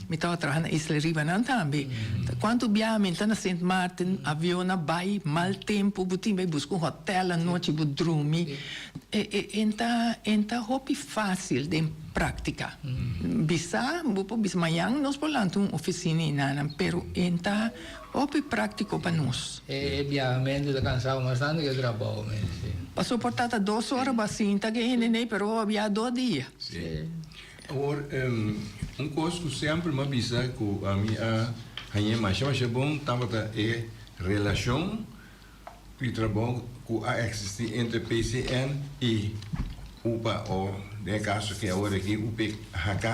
mi tabata traha na Isla Ribanan tambe. Ta kuantu biaha mi ta na Sint Maarten, avion a bai, mal tempu, bo tin bai buska un hotèl anochi bo drumi. E e e ta e ta hopi fásil den práktika. Bisa, bo por bisa mañan nos por lanta un ofisina enanan, pero e ta Hopi práktiko pa nos. E biahamentu ta kansá bo mas tantu ku e trabou mes. Pasobra por ta ta dos ora bo a sinta ku e hende nei pero bo a biaha dos dia. Sí. Awor, un kos ku semper mi a bisa ku ami a hañ'é masha masha bon tabata e relashon di trabou ku a eksistí entre PCN i. UPA o den e kaso aki awor aki UPHK,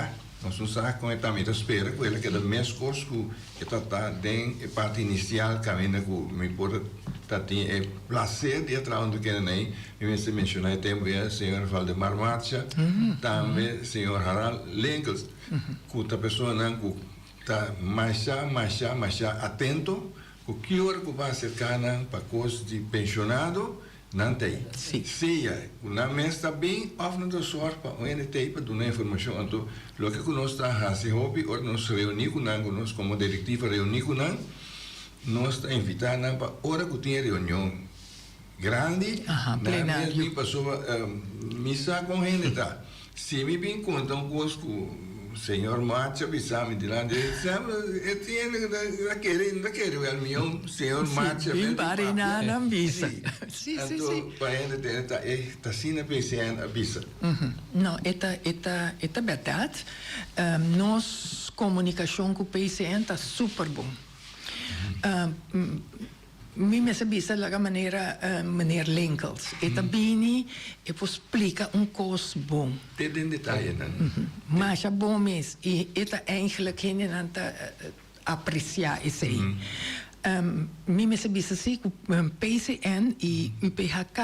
nos no sa kon e ta. Mi ta spera ku el a keda meskos ku e ta ta den e parti inisial kaminda ku mi por ta tin e plaser di a traha huntu kende nan. Mi mester menshoná e tempu ya señor Valdemar Marcha, tambe señor Harald Linkels ku ta personanan ku ta masha masha masha atento ku ki ora ku bo a aserká nan pa kos di penshonado Nan ta ei. Sea ku nan mes ta bin òf nan ta sòrg pa un hende ta ei pa duna informashon. Anto loke ku nos ta hasi hopi ora nos reuní ku nan, ku nos komo direktiva reuní ku nan, nos ta invitá nan pa ora ku tin e reunion grandi, nan mes bin pasobra mi sa kon hende ta. Si mi bin konta un kos ku señor Macha bisa mi dilanti e semper e tin hende ku ta kere i no ta kere wèl mihó señor Macha Sí, bin para i nan bisa. Sí, anto pa hende tende ta e ta asina PCN a bisa. No, e ta e ta e ta bèrdat. Nos komunikashon ku PCN ta super bon. Mi mester bisa laga manera meneer Linkels. E ta bini, e por splika un kos bon. Te den detayenan. Masha bon mes. I e ta eigenlijk hendenan ta apresiá esei. Mi mester bisa si ku PCN i UPHK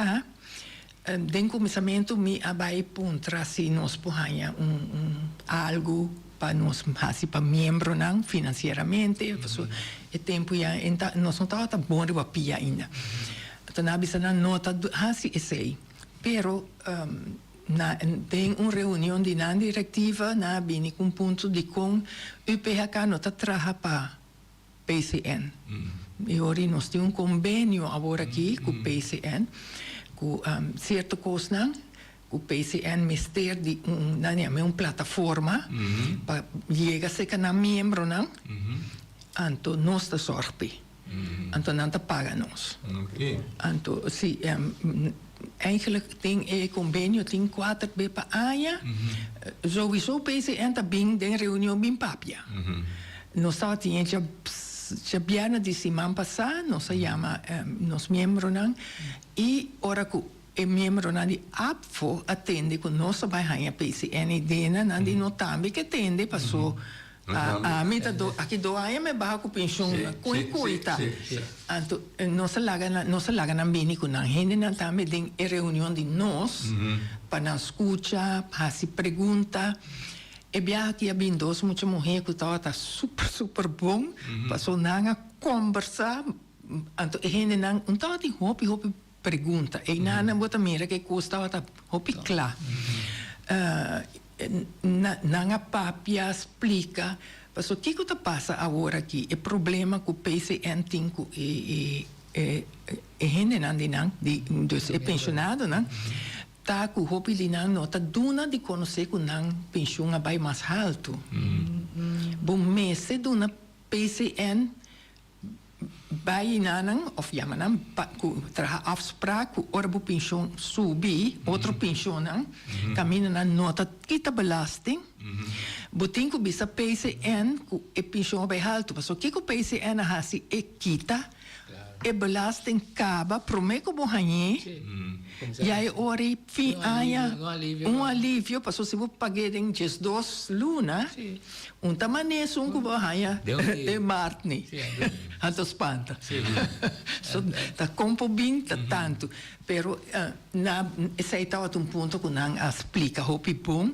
Den kuminsamentu mi a bai puntra si nos por haña un algu pa nos hasi pa miembronan finansieramente, pasobra e tempu ya nos no tabata bon riba pia ainda. Anto nan a bisa nan no ta hasi esei, pero na den un reunion di nan direktiva nan a bini ku un punto dikon UPHK no ta traha pa PCN. I ora nos tin un kombenio awor aki ku PCN ku sierto kosnan ku PCN mester di un nan yama un plataforma pa yega serka nan miembronan anto nos ta sòrg p'e. Anto nan ta paga nos. Anto si eigenlijk den e kombenio tin kuater be pa aña souiso PCN ta bin den reunion bin papia. Nos tabatin e djabièrnè di siman pasá, nos a yama nos miembronan i ora ku e miembronan di APFO a tende ku nos a bai haña PCN i dena, nan di no tambe ke tende pasó ami ta do aki do aña mi a baha ku penshon kon e koita. Anto nos a laga nan nos a laga nan bini ku nan hendenan tambe den e reunion di nos pa nan skucha, hasi pregunta. E biaha aki a bin dos mucha muhé ku tabata super super bon, paso nan a kombersá, anto e hendenan un tabatin hopi hopi pregunta, einan nan bo ta mira ku e kos tabata hopi kla. Nan a papia, splika, paso kiko ta pasa awor aki, e problema ku PCN tin ku e e hendenan di nan, dus e penshonadonan, Ta ku hopi di nan no ta duna di konosé ku nan penshun a bai mas haltu. Bo mester duna PCN bai na nan òf yama nan pa ku traha afsprak ku ora bo penshun subi otro penshunnan kaminda nan no ta kita belasting. Bo tin ku bisa PCN ku e penshun a bai haltu pasobra kiko PCN a hasi e kita E belasting kaba promé ku bo hañ'é, ya e ora ei fin aña un alivio, pasobra si bo pag'é den diesdos luna, un ta manera esun ku bo haña den mart ni, anto spanta. So ta kon por bin ta tantu, pero na esei tabata un punto ku nan a splika hopi bon.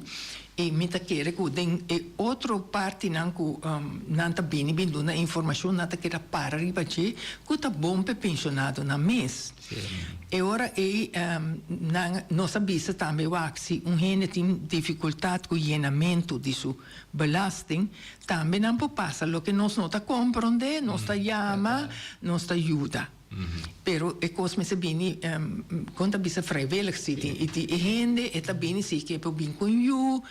I mi ta kere ku den e otro partinan ku nan ta bini bin duna informashon nan ta keda para riba dje ku ta bon p'e penshonadonan mes. E ora ei nan nos a bisa tambe wak si un hende tin difikultat ku yenamentu di su belasting tambe nan por pasa loke nos no ta komprondé nos ta yama nos ta yuda. Pero e kos mester bini, kon ta bisa vrijwillig si tin i tin e hende e ta bini si ke por bin ku un yu.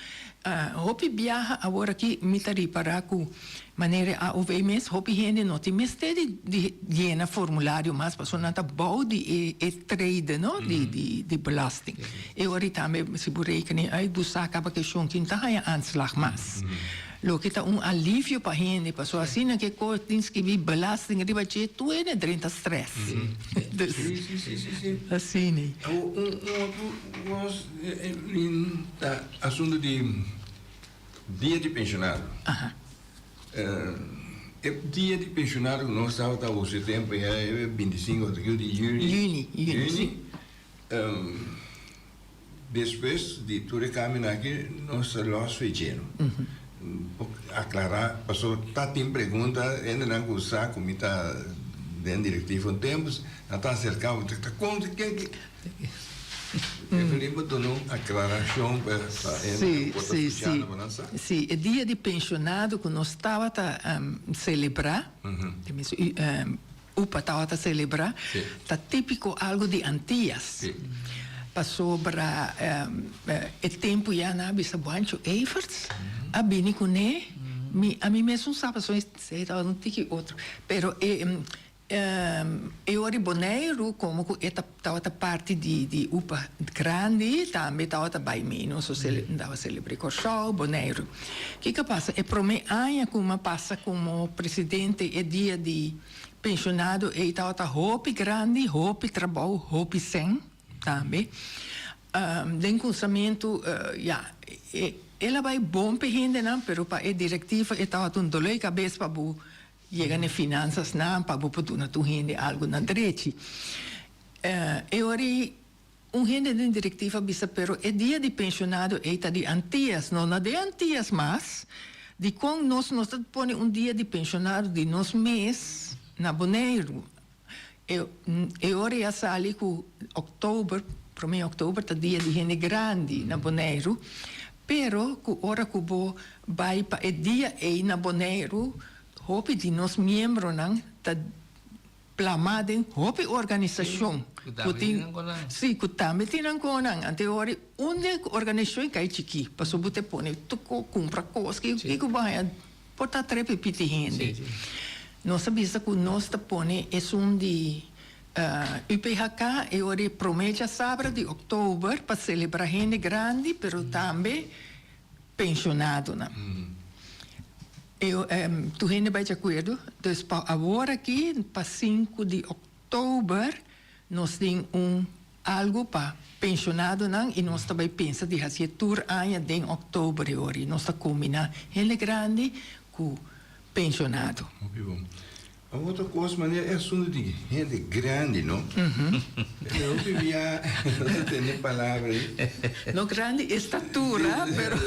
Hopi biaha awor aki mi ta ripará ku manera e AOV mes hopi hende no tin mester di di yena formulario mas pasobra nan ta bou di e e trede no di di di belasting. E ora tambe si bo rekening uit bo sa kaba keshon kin ta haña aanslag mas. Loke ta un alivio pa hende, pasobra asina ke kos tin skibi belasting riba dje, tur hende drenta stress. Dus, asina. Un otro kos, Evelyn, ta asunto di dia di pensionado. E dia di pensionado ku nos tabata usa e tempu ya e bintisinko di yüni. Yüni, yüni, si. Despues di tur e kambionan aki nos ta lòs fechero. Por aklará pasobra ta tin pregunta hendenan ku sa ku mi ta den direktiva un tempu nan ta aserká mi ta kon ken ki Evelyn por duna un aklarashon pa hendenan ku por ta skuchando pa nan sa. Sí, e dia di penshonado ku nos tabata selebrá UPA tabata celebra ta tipico algo di Antillas. Pasobra e tempo ya nan a bisa Juancho Everts a bini cune, mi ami mesun sa pasobra esey tabata un tiki otro, pero e e ora di Boneiru como cu e tabata parti di UPA grandi tambe tabata bay mee nos tabata celebra Corsou, Boneiru. Kiko a pasa? E prome aña ku mi a pasa komo presidente e dia di penshonado ei tabata hopi grandi, hopi trabou, hopi sèn tambe. Den kunsamentu ya, el a bai bon p'e hendenan pero pa e direktiva e tabata un doló di kabes pa bo yega n'e finansasnan pa bo por duna tur hende algu na drechi. E ora ei Un hende den direktiva bisa pero e dia di penshonado ei ta di Antias, no na den Antias mas, dikon nos no ta pone un dia di penshonado di nos mes na Boneiru? E e ora ei a sali ku oktober, prome oktober ta dia di hende grandi na Boneiru, pero ku ora ku bo bai pa e dia ei na Boneiru hopi di nos miembronan ta Plamá den hopi organisashon ku tin, sí, ku tambe tin nan konan. Anto e ora unda ku organisashon kai chikí, pasobra bo ta pone tur ko kumpra kos ki ku bo haña por ta trepi piti hende. Nos a bisa ku nos ta pone esun di UPHK e ora e promé djasabra di òktober pa selebrá hende grandi pero tambe pensionadonan. Tur hende bai di akuerdo, dus pa awor aki pa sinku di oktober nos tin un algu pa pensionadonan i nos ta bai pensa di hasié tur aña den oktober e ora i nos ta kombiná hende grandi ku pensionado. Hopi bon. Un otro cos manera e asunto di hende grandi no. Hopi bia no ta tende palabra ei. No grandi estatura pero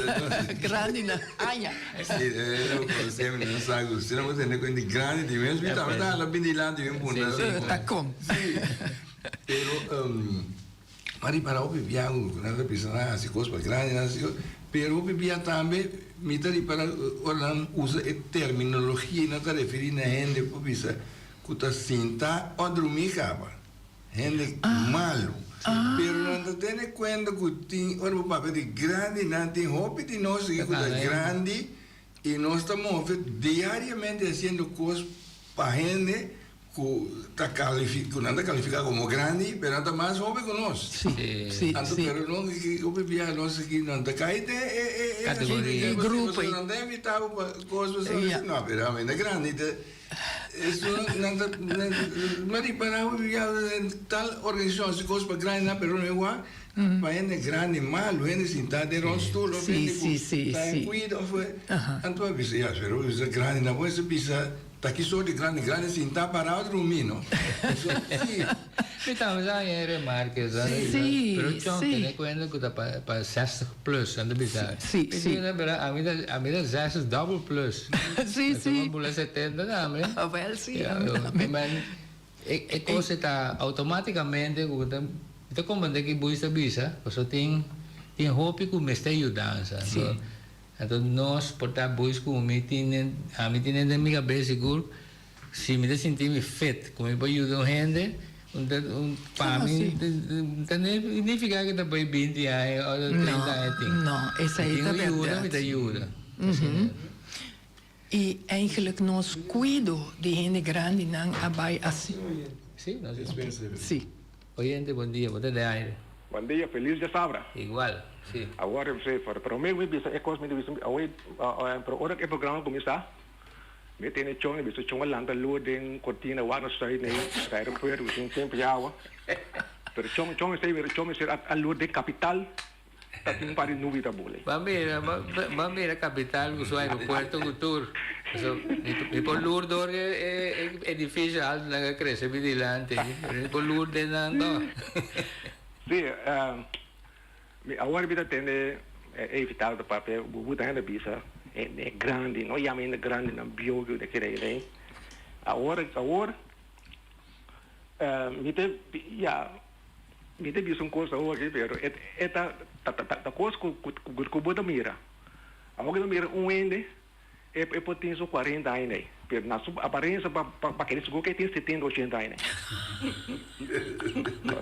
grandi na aña. Si no conoce mi no sa cu si no bo tende cu hende grandi di mes mi tambe ta hala bin dilanti bin punda. Ta con. Si pero Ma ripara hopi bia ku nan ta bisa nan hasi kos pa grandi nan hasi kos pero hopi bia tambe mi ta ripara ora nan usa e terminologia nan ta referi na hende por bisa ku ta sinta o drumi kaba hende malu pero nan ta tene kuenta ku tin ora bo papia di grandi nan tin hopi di nos aki ku ta grandi i nos ta move diariamente hasiendo kos pa hende Ku ta kalifi ku nan ta kalifiká komo grandi, pero nan ta mas hopi ku nos. Sí, sí, Anto sí. pero no ki hopi biaha nos aki nan ta kai den e e e Kategoria. E grupo ei. Nan ta invitá bo pa kos pasobra Ja. no, pero ami ta grandi te esun nan ta nan mi a ripará hopi biaha den tal organisashon hasi kos pa grandinan pero no igual pa hende grandi malu hende sintá den rolstoel of Sí, hende ku sí, sí, ta en sí. kuido of Aha. anto a bisa ya pero bisa grandinan bo mester bisa Ta ki sort di grandi grandi sinta parao drumi no. Si. Mi tambe sa haña e remarke sa. Si, Pero chon si. tene kuenta ku ta pa pa zestig plus nan ta bisa. Si, si. Mi di ami ta ami ta zestig double plus. Si, si. Mi ta bula setenta tambe. Awel si, ami tambe. Men e e kos e ta automaticamente ku ta mi ta komprende ki Buis ta bisa pasobra tin tin hopi ku mester yudansa. Si. Anto nos por ta bois cu mi tin den, ami tin den mi cabes sigur, si mi ta sinti mi fit cu mi por yuda un hende, un ta un pa mi ta nifica cu ta bay binti aña o trinta aña tin. No, esey Mi ta tin un yuda, berdad. mi ta yuda. Asina. Y eigenlijk nos cuido di hende grandinan a bay asi. Si, nos Si. Oyente, bon dia, bo ta den aire. Bon dia, felis djasabra. Igual, si. Awor, si, pero promé mi bisa e kos mi ta bisa awe, pero ora ku e programa kuminsá, mi tene chon, mi bisa chon a lanta lur den kortina wak na sùit nei aeropuerto ku tin tempu yawa. Pero chon, chon esei, chon mester a lur den kapital. Ta tin un par di nubi ta bole. Bo a mira, bo a mira capital cu su aeropuerto cu tur. So, mi por lur door e edificio alto nan a crece mi dilanti. Mi por lur den nan to. Si, mi awor mi ta tende e invitado ta papia, bo buta hende bisa e grandi, no yama hende grandi nan bieu cu ta kere ei. Awor, awor mi ta, ya. Mi ta bisa un kos awor aki, pero e e ta ta ta ta kos ku ku ku bo ta mira. Awor ku bo mira un hende, e e por tin su kuarenta aña ei, pero na su aparensia pa pa pa kere sigur ku e tin setenta, ochenta aña ei.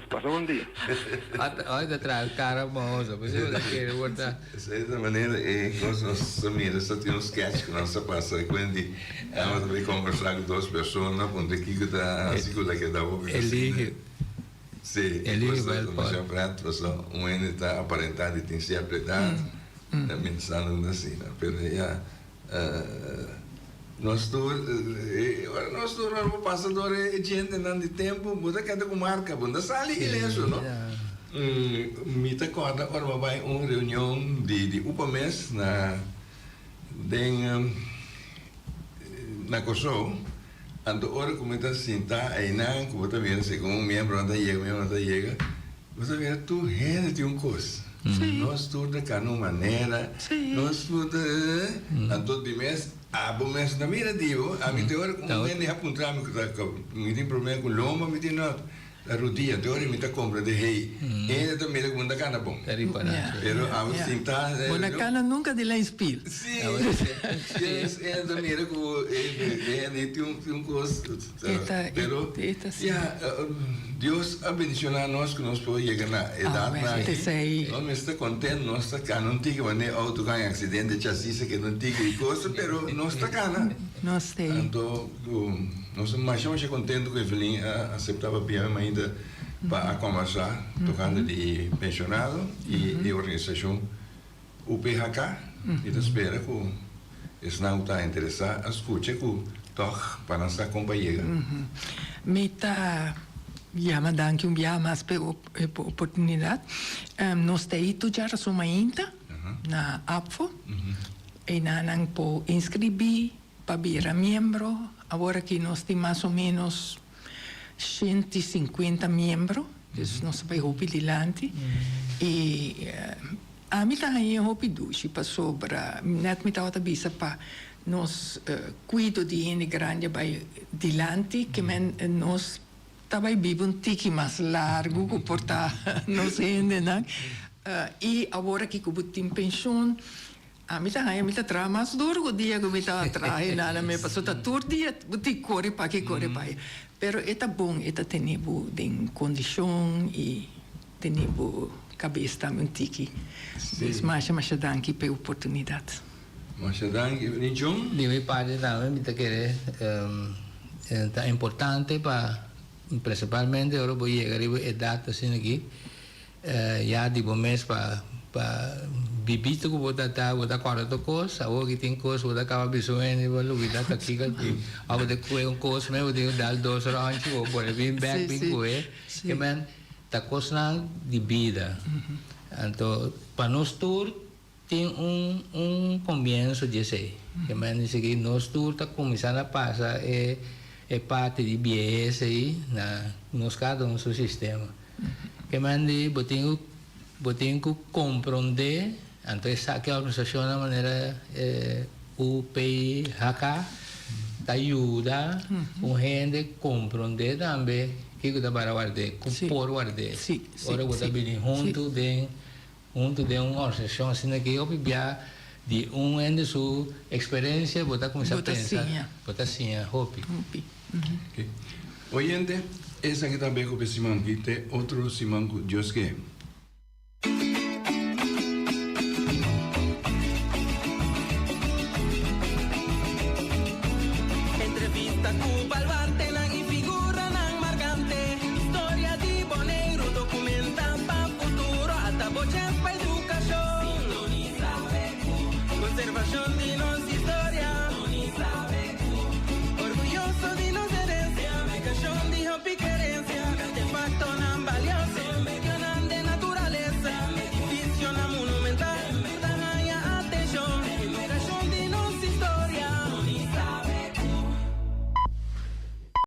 Pasa bon dia. Ata oi ta traha kara mohoso, por eso bo ta kere por ta. Esei ta manera e kos nos ta mira, sa tin un sketch ku nos ta pasa kuenti, tabata ta bai kombersá ku dos persona, puntra kiko ta hasi ku la keda hopi asina. Sí, e Elige kos ta bel por. demasiado pret pasobra un hende ta aparentá di tin sierto edat, ta pensando un asina, pero ya nos tur ora nos tur ora bo pasa dor e djentenan di tempu bo ta keda ku marka, bo no ta sali ileso no. Mi ta kòrda ora bo a bai un reunion di upa mes na den na Kòrsou. Anto ora ku mi ta sinta einan ku bo ta mira segun un miembronan ta yega, miembronan ta yega, bo ta mira tur hende tin un kos. Nos tur ta kana un manera, nos tur ta anto di mes abo mes no ta mira di bo. Ami te ora ku un hende a puntra mi ku ta mi tin problema ku lomba mi tin not. La rudia, te ora mi ta comprende hey, hende ta mira ku bo no ta kana bon. Ta ripara, si. Pero abo sinta. Bo na kana nunca di lijn spiel. Si, hende ta mira ku hende tin un kos. Pero ya, Dios a bendiciona nos ku nos por yega na edad nan aki. Nos mester ta content, nos ta kana un tiki wanneer auto kan accidente, chasis a keda un tiki y cosa, pero nos ta kana. Nos ta. Anto. Nos ta masha masha contento cu Evelyn a acepta papia mi mainta pa a conversa tocante di pensionado y e organisacion UPHK y ta spera cu esnan cu ta interesa a scucha cu toch pa nan sa con pa yega. Mi ta yama danki un biaha mas pa e oportunidad. Nos ta ei tur djarason mainta na APFO. Einan nan por inscribi. Pa bira miembro, awor aki nos tin mas o menos 150 miembro, dus nos ta bai hopi dilanti. I ami ta haña hopi dushi pasobra net mi tabata bisa pa nos kuido di hende grandi a bai dilanti, ke men nos ta bai biba un tiki mas largu ku por ta nos hendenan. I awor aki ku bo tin penshon, Ami ta haña mi ta traha mas duru ku dia ku mi ta traha e nana mi pasobra ta tur dia bo tin kore pa aki kore pa aya. Pero e ta bon e ta tene bo den kondishon i tene bo kabes tambe un tiki. Dus masha masha danki pa e oportunidat. Masha danki Rinchon. Di mi parti tambe mi ta kere ta importante pa principalmente ora bo yega riba e edat asina aki Ya di bo mes pa pa bibito ku bo ta ta bo ta kòrda tur kos, awor ki tin kos bo ta kaba bisa un hende bo lubida ta kiko òf bo ta kue un kos mes bo tin ku dal dos ròntji bo pone bin bèk bin kue ke men ta kosnan di bida anto pa nos tur tin un un komienso di esei ke men di sigui nos tur ta kuminsá na pasa e e parti di biehes ei na nos kada un su sistema ke men di bo tin ku bo tin ku komprondé anto esaki organisashonnan manera e UPHK ta yuda un hende komprondé tambe kiko ta para ward'é ku por ward'é ora bo ta bini huntu den Huntu den un organisashon asina ki hopi bia di un hende su eksperensia bo ta kuminsá pensa, bo ta siña hopi. Ok. Oyente, esaki ta beko p'e siman aki te otro siman ku Dios ke. Entrevista ku baluartenan i figuranan markante. Historia di Boneiru dokumenta pa futuro. hopi.